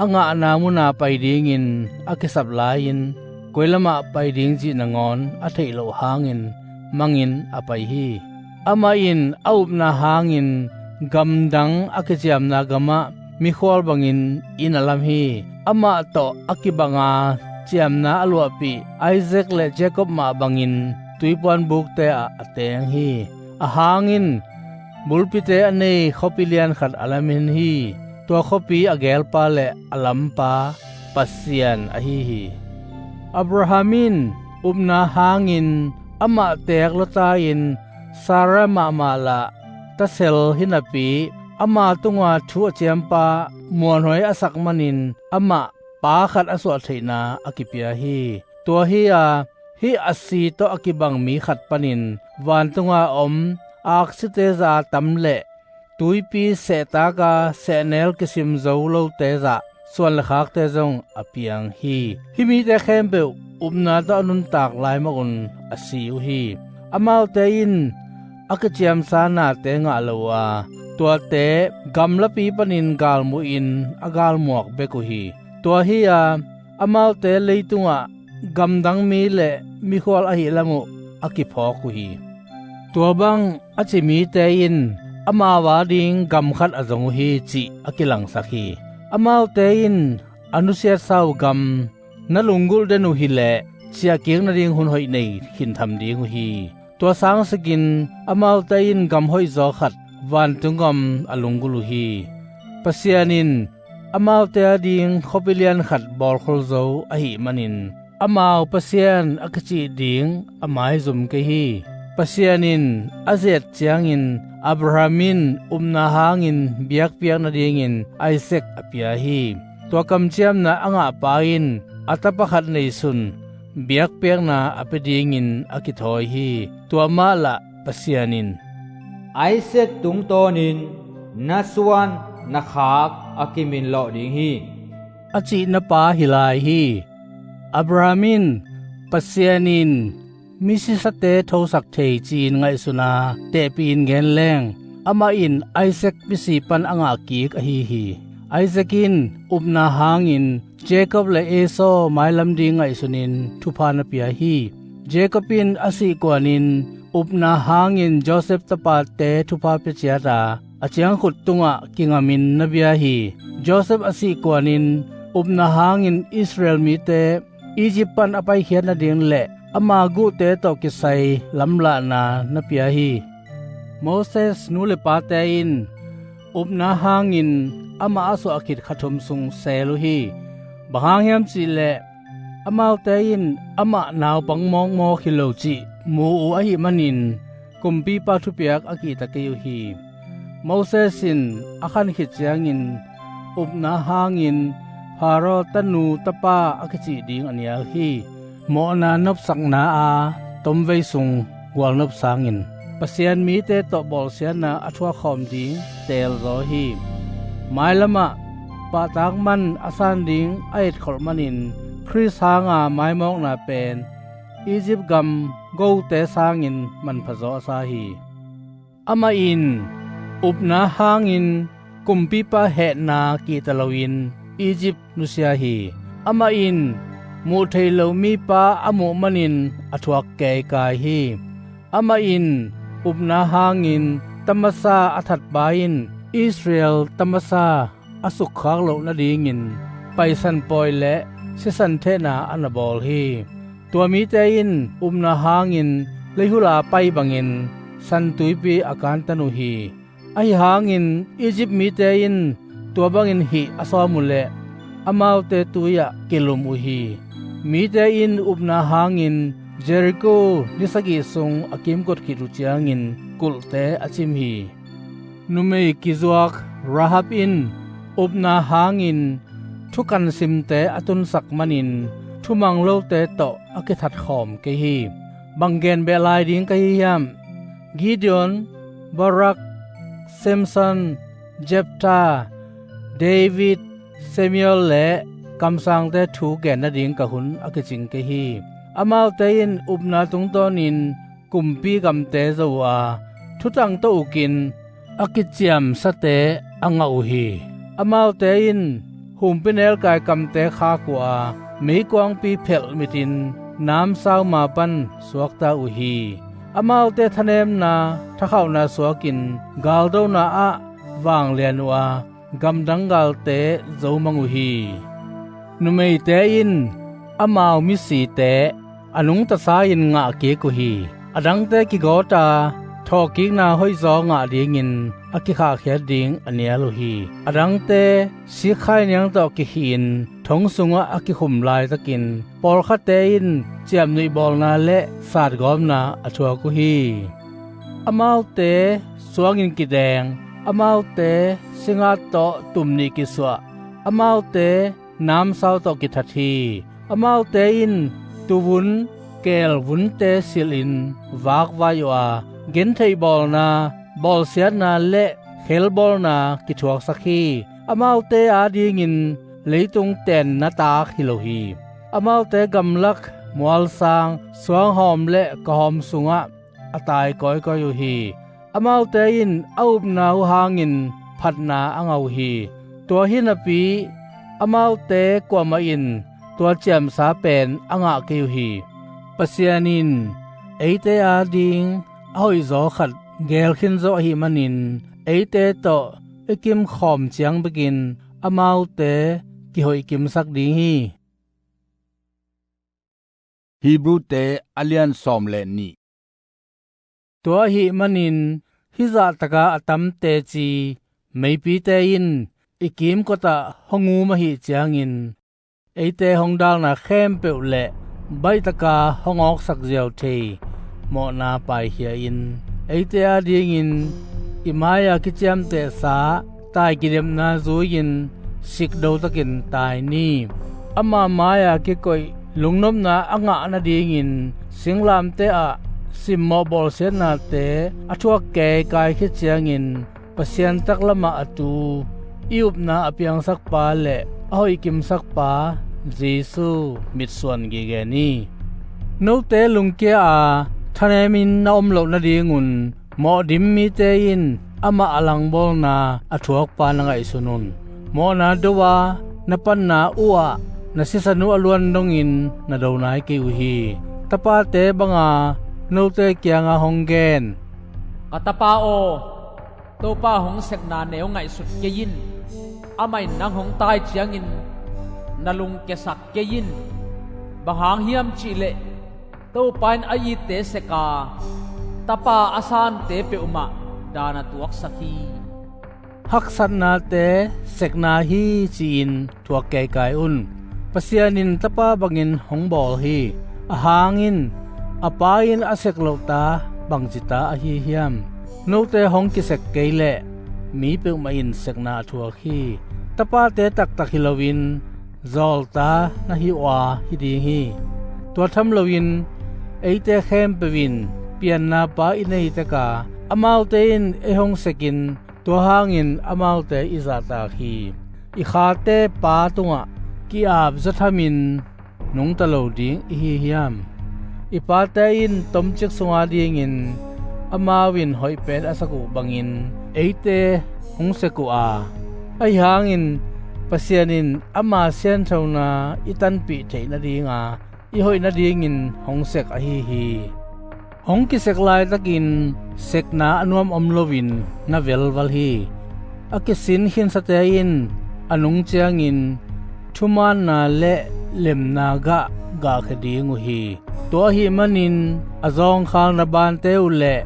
a ngahna muna pai dingin a kisap lai-in koi lamah pai ding cih nangawn a theih loh hangin mangin a pai hi. Amah in a upna hangin gamdang a kiciamna gamah mikhual bangin inn a lam hi. Amah tawh a kibanga ciamna a luahpih Isaac le Jacob mah bangin tuipuan bukte ah a teng hi. A hangin bulpite a nei khuapi lian khat a lamin hi. Tua khuapi a gelpa le a lampa Pasian ahi hi. Abraham in upna hangin amah teek lawta in Sarah mahmah lah tasel hi napi ama tunga thu a ciampa muanhuai a sak manin amah pa khat a suah theihna a kipia hi. Tua hi-a hih a si tawh a kibang mi khat panin vantunga om aksite zah a tam le tuipi sehtaka sehnel kisim zo lote zah suan le khakte zong a piang hi. Hih mite khempeuh upna tawh a nuntak lai mahun a si uh hi. Amaute in a kiciamsa nate ngah lo uh a, tuate gamlapi panin galmuhin a galmuak bek uh hi. Tua hi-a amaute leitungah gamdang mi le mikhual ahi lam uh a kiphawk uh hi. Tua bang a ci mite in amau ading gam khat a zong uh hi cih a kilangsak hi. Amaute in a nusiatsa uh gam na lunggulh den uh hileh ciahkik nading hun hoih nei khintham ding uh hi. Tua sangsikin amaute in gam hoihzaw khat vantung gam a lunggulh uh hi. Pasian in amaute ading khuapi lian khat bawlkhol zo ahih manin amau Pasian a kicih ding a maizum kei hi. Pasian in a ziat ciangin Abraham in upna hangin biakpiak nadingin Isaac a pia hi. Tua kamciamna a ngahpa in a tapa khat neisun biakpiakna a pia dingin a kithawi hi. Tua mah lah Pasian in, "Isaac tungtawnin na suan na khak a kiminlawh ding hi," a cihna pa hi lai hi. Abraham in Pasian in misisate thosak thei ci-in ngaihsun a tehpih in gen leng, amah in Isaac misi pan a ngahkik ahi hi. Isaac in upna hangin Jacob le Esau mailam ding ngaihsunin thupha na pia hi. Jacob in a sihkuanin upna hangin Joseph tapate thupha pia ciata a ciangkhut tungah kingamin na bia hi. Joseph a sihkuanin upna hangin Israel mite Egypt pan a paikhiat nading le ama guhte tawh kisai lamlahna na pia hi. Moses nu le pate in upna hangin amah a suah khit kha thum sung seel uh hi. Bang hang hiam cihleh amaute in amah naupang mawkmawk hi lo cih mu uh ahih manin kumpipa thupiak a kihta kei uh hi. Moses in a khan khit ciangin upna hangin Pharaoh tanu tapa a kicih ding a nial hi. Mawhna nopsakna a tomvei sung gualnop sangin Pasian mite tawh bawlsiatna a thuakkhawm ding teelzaw hi. Mailamah pahtak man a san ding a etkholh manin Khrist hanga maimawkna pen Egypt gam gote sangin manphazaw a sa hi. Amah in upna hangin kumpipa hehna kihta loin Egypt nusia hi. Amah in muh theih loh mipa a muh manin a thuak keikai hi. Amah in upna hangin tamasa a thatpa in Israel tamasa a sukkhak loh nadingin paisan pawi le sisan thehna a na bawl hi. Tua mite in upna hangin leihula pai bangin santuipi a kantan uh hi. Ahi hangin Egypt mite in tua bangin hih a sawm uh leh amaute tui-ah kilum uh hi. Mite in upna hangin Jericho ni sagih sung a kimkot khit uh ciangin kulhte a cim hi. Numei kizuak Rahab in upna hangin thukan simte a tunsak manin thumang lote tawh a kithatkhawm kei hi. Bang gen beh lai ding ka hi hiam? Gideon, Barak, Samson, Jephthah, David, Samuel le kamsangte thu gen nading ka hun a kicing kei hi. Amaute in upna tungtawnin kumpi gamte zo uh a, thutang tawh ukin a kiciamsate a ngah uh hi. Amaute in humpinel kaikamte khak uh a, meikuangpi phelh mitin namsau ma pan suakta uh hi. Amaute thanemna thakhauhna suakin galdona ah vanglian uh a, gamdang galte zomang uh hi. Numeite in amau misite a nungtasa in ngahkik uh hi. Adangte kigawta thawhkikna hoihzaw ngah dingin a kikhahkhiat ding a nial uh hi. Adangte sikkhai niang tawh kikhihin thong sungah a kikhum laitakin pawlkhatte in ciamnuih bawlna le satgawmna a thuak uh hi. Amaute suangin kideng, amaute singat tawh tum nih kisuah, amaute namsau tawh kithat hi. Amaute in tuvun keelvunte silhin vakvai uh a, gentheih bawlna, bawlsiatna le khelbawlna kithuaksak hi. Amaute adingin leitung tenna taak hi lo hi. Amaute gamlak mualsang suanghawm le kahawm sungah a tai kawikawi uh hi. Amaute in a upna uh hangin phatna a ngah uh hi. Tua hi napi amaute kuamah in tua ciamsa pen a ngah kei uh hi. Pasian in eite ading a hoihzaw khat geelkhin zo ahih manin eite tawh i kimkhawm ciang bekin amaute kihoihkimsak ding hi. Hebrute a lian sawm le nih. Tua ahih manin hih zahtaka a tam teci meipite in i kimkotah hong um ahih ciangin eite hong dalna khempeuh le baihtaka hong awksak ziau thei mawhna paikhia in eite adingin i mai-a kiciamtehsa tai kidemna zui-in sikdotakin tai ni. Ama mai-a kikoih lungnopna a ngah nadingin singlamteh ah simmawh bawlsiatnate a thuak keikai khit ciangin Pasian taklamah a tu i upna a piangsakpa le a hoihkimsakpa Jesu mitsuan gige ni. Note lungkia-a thanemin na om loh nadingun mawhdim mite in amah a langbawlna a thuakpa na ngaihsun un. Mawhna do-a na panna uh ah na sisan uh a luan dongin na do nai kei uh hi. Tapate banga note kianga hong gen, ka tapa aw, Topa hong sekna neu ngaihsut kei in. Amah in nang hong tai ciangin na lungkiasak kei in. Bang hang hiam cihleh Topa in a itte seka tapa a sante peuhmah dan a tuaksak hi. Haksatnate sekna hi ci-in thuak keikai un. Pasian in tapa bangin hong bawl hi. Ahang in a pa in a sek loh ta bangci ta ahi hiam? Note hong kisek kei leh mi peuhmah in sekna a thuak hi. Tapate taktak hi loin zawlta na hi uh a hi ding hi. Tua tham loin eite khempeuh in pianna pa i nei tek a, amaute in ei hong sekin tua hangin amaute i zahtak hi. I khate pa tungah ki-ap zathamin nungta lo ding i hi hiam? I pate in tomcik sunga dingin amau in hoih pen a sak uh bangin eite hong sek uh a, ahi hangin Pasian in ama sianthona i tanpih theih nadinga i hoih nadingin hong sek ahi hi. Hong kisek laitakin sekna a nuam om loin na velval hi. A kisin khinsate in a nung ciangin thumaanna le lemna gah gahkhia ding uh hi. Tua ahih manin a zawngkhalna bante uh le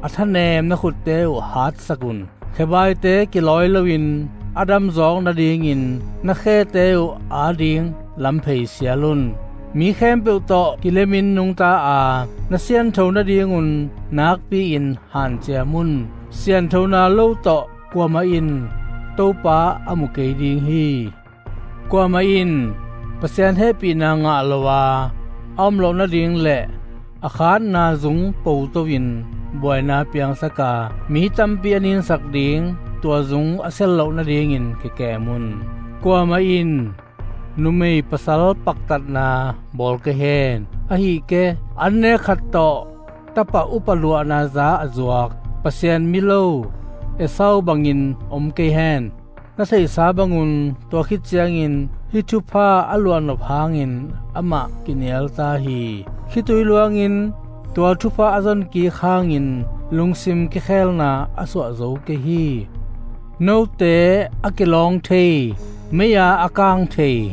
a thanemna khutte uh hatsak un. Khebaite kilawi loin a damzawk nadingin na khete uh ading lamphei sial un. Mi khempeuh tawh kilemin nungta a, na siantho nadingun nakpi-in hanciam un. Sianthona lo tawh kuamah in Topa a mu kei ding hi. Kuamah in Pasian hehpihna ngah lo a, a om loh nading le a khatna zung poto-in buaina piangsak a, mi tampi a ninsak ding tua zung a sel loh nadingin kikem un. Kuamah in numei pasal paktatna bawl kei hen. Ahih kei, an nek khat tawh tapa upa luahna za a zuak Pasian milo Esau bangin om kei hen. Na theihsa bangun tua khit ciangin hih thupha a luahnop hangin amah kinialta hi. Khitui luangin tua thupha a zonkik hangin lungsim kikhelna a suah zo kei hi. Note a kilawng thei, mei-a a kang thei,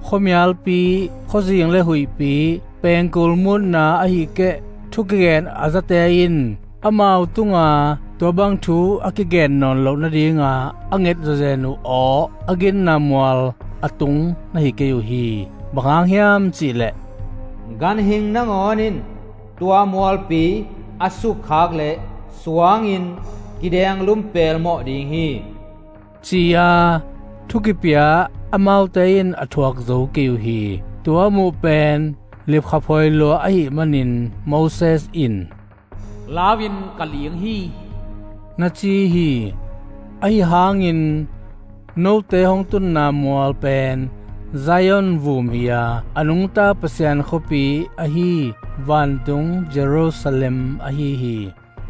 khuamialpi, khuazing le huihpi, pengkul mutna ahih keh thu kigen a zate in amau tunga tua bang thu a kigen nawn loh nadinga a nget zawzen uh aw a ginna mual a tung na hi kei uh hi. Bang hang hiam cihleh, ganhing nangawn in tua mualpi a sukkhak leh suangin kideng lumpelmawh ding hi, ci-a thu kipia amaute in a thuak zo kei uh hi. Tua muh pen lipkhaphawi lua ahih manin Moses in, "Lau-in ka ling hi," na ci hi. Ahi hangin note hong tunna mual pen Zion vum hi-a, a nungta Pasian khuapi ahi vantung Jerusalem ahi hi.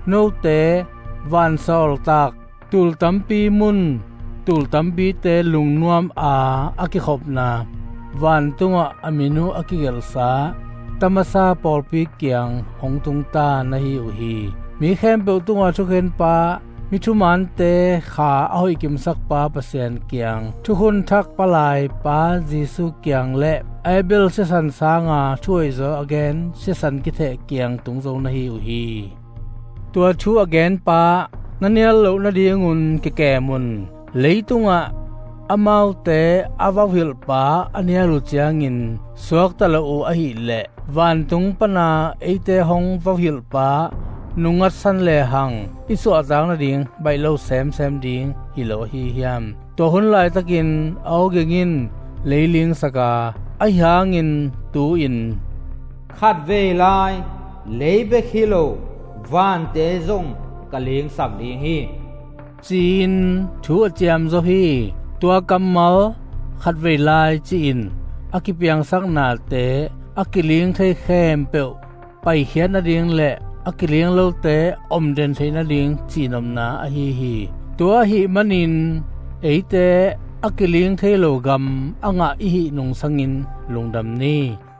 Note vansawltak, tul tampi mun, tul tampite lungnuam a a kikhopna, vantungah a min uh a kigelhsa tamasa pawlpi kiang hong tungta na hi uh hi. Mi khempeuh tunga thukhenpa, mi thumaante kha a hoihkimsakpa Pasian kiang, thukhun thak palai pa Jesu kiang le Abel sisan sanga thuhoihzaw a gen sisan kitheh kiang tung zo na hi uh hi. Tua thu a genpa na nial loh nadingun kikem un. Leitungah amaute a vauhilhpa a nial uh ciangin suakta lo uh ahih leh, vantung pana eite hong vauhilhpa nungngatsan lehang i suahtak nading baih lo semsem ding hi lo ahi hiam? Tua hun laitakin a awging in lei lingsak a, ahi hangin tu-in, "Khatvei lai lei bek hi lo, vante zong ka lingsak ding hi," ci-in thu a ciamzaw hi. Tua kammal "khatvei lai" ci-in a kipiangsaknate a kiling thei khempeuh paikhiat nading le a kiling lote omden theih nading cihnopna ahi hi. Tua ahih manin eite a kiling thei lo gam a ngah i hih nungsangin lungdam ni.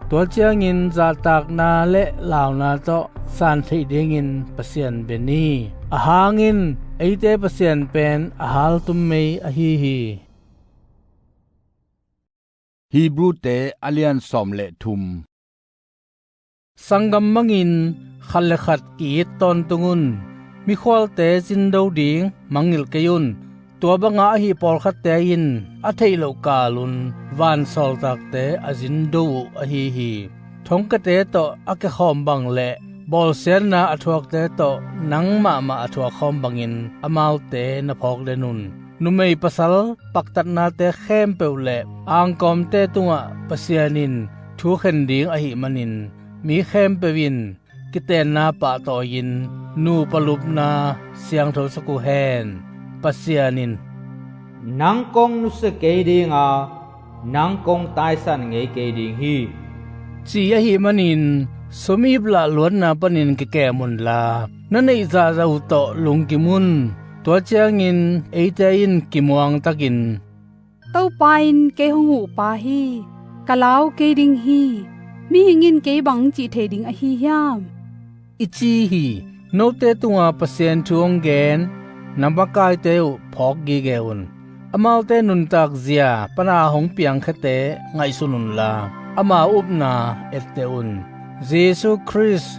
Tua ciangin zahtakna le launa tawh san theih dingin Pasian bia ni. A hangin eite Pasian pen a haltum mei ahi hi. Hebrute a lian sawm le thum. Sanggam mangin khat le khat ki-it tawntung un. Mikhualte zindo ding mangngilh kei un. Tua banga ahi pawlkhatte in a theih loh kalun vansawltakte a zindo uh ahi hi. Thongkiate tawh a kikhawm bang le bawlsiatna a thuakte tawh nang mahmah a thuak khawm bangin amaute na phawk den un. Numei pasal paktatnate khempeuh le angkawmte tungah Pasian in thu khen ding ahih manin mi khempeuh in kitenna pahtawi-in nupa lupna siangthosak uh hen. Pasian in, "Nang kong nusia kei ding a, nang kong taisan ngei kei ding hi," ci ahih manin sumiplah luatna panin kikem unla, na neih zahzah uh tawh lungkim un. Tua ciangin eite in kimuangtakin, "Topa in kei hong huhpa hi. Ka lau kei ding hi. Mihing in kei bang cih thei ding ahi hiam?" i ci hi. Note tunga Pasian thu hong gen na makaite uh phawk gige un. Amaute nuntak zia pana hong piangkhiate ngaihsun unla, ama upna etteh un. Jesu Khrist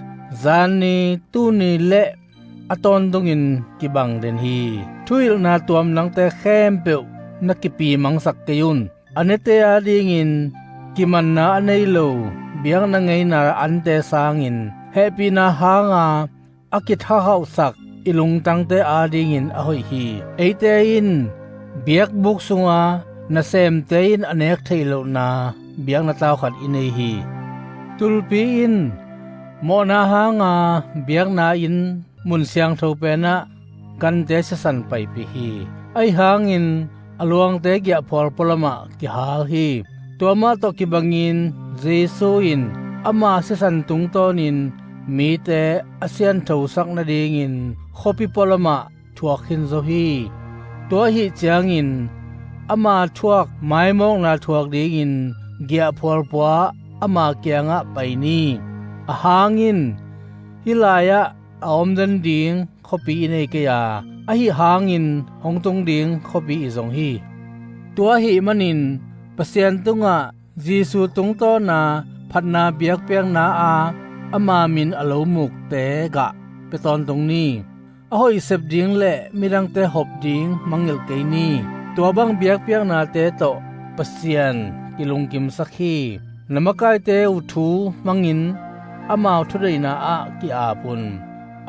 zanni, tuni le a tawntungin kibang den hi. Thuhilhna tuamdangte khempeuh na kipimangsak kei un. A nete adingin kimanna a nei lo, biakna ngeina ante sangin hehpihna hanga a kithakhauhsak i lungtangte adingin a hoih hi. Eite in biakbuk sunga nasemte in a nek theih lohna biakna tau khat i nei hi. Tulpi in mawhna hanga biakna inn mun siangtho penah gante sisan paipih hi. Ahi hangin a luangte giahphual pualamah kihal hi. Tua mah tawh kibangin Jesu in ama sisan tungtawnin mite a sianthosak nadingin khuapi pualamah thuak khin zo hi. Tua ahih ciangin ama thuak maimawkna thuak dingin giahphual pua ama kiangah pai ni. A hangin hih lai-ah a omden ding khuapi i nei kei a, ahi hangin hong tung ding khuapi i zong hi. Tua ahih manin Pasian tungah Jesu tungtawna phatna biakpiakna a ama min a lo mukte gah pia tawntung ni. A hoih sep ding le midangte hop ding mangngilh kei ni. Tua bang biakpiaknate tawh Pasian kilungkimsak hi. Na makaite uh thu mangin amau thudeihna ah ki-ap un.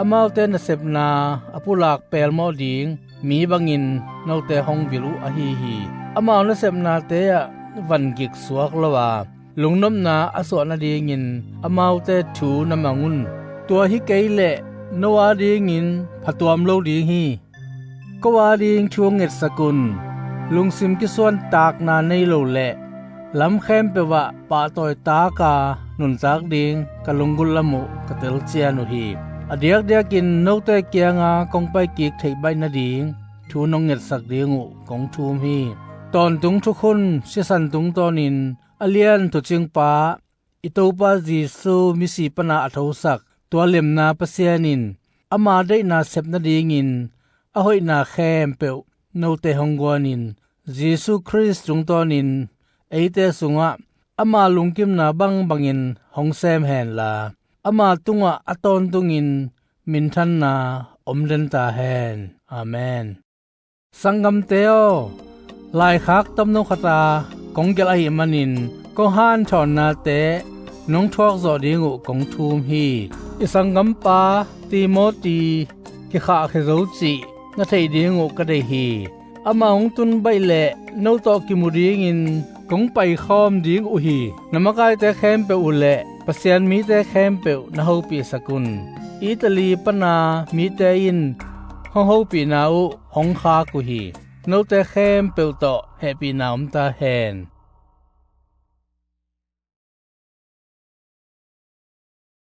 Amaute nasepna a pulak pelmawh ding mi bangin note hong vil uh ahi hi. Amau nasepnate ah van gik suak lo a, lungnopna a suah nadingin amaute thu na mang un. Tua hi kei leh no adingin phatuam lo ding hi. Ko ading thu hong ngetsak un. Lungsim kisuantakna nei lo leh lam khempeuh ah pahtawi taka nuntak ding ka lunggulh lam uh ka telcian uh hi. A diakdiakin note kianga kong paikik theih baih nading thu nong ngetsak ding uh kong thum hi. Tawntung thukhun sisan tungtawnin a lian thucingpa i Topa Jesu misi pana a thosak tua lemna Pasian in ama deihna sep nadingin a hoihna khempeuh note hong guanin Jesu Khrist tungtawnin eite sungah ama lungkimna bangbangin hong sem henla, ama tungah a tawntungin minthanna om den ta hen. Amen. Sanggamte aw, laikhak tomno khata kong gelh ahih manin kong hanthawnnate nong thuak zawh ding uh kong thum hi. I sanggampa Timoti kikhahkhia zo cih na theih ding uh ka deih hi. Ama hong tun baih leh no tawh kimu dingin kong paikhawm ding uh hi. Na makaite khempeuh uh le Pasian mite khempeuh na hopihsak un. Italy pana mite in hong hopihna uh hong khak uh hi. Note khempeuh tawh hehpihna om ta hen.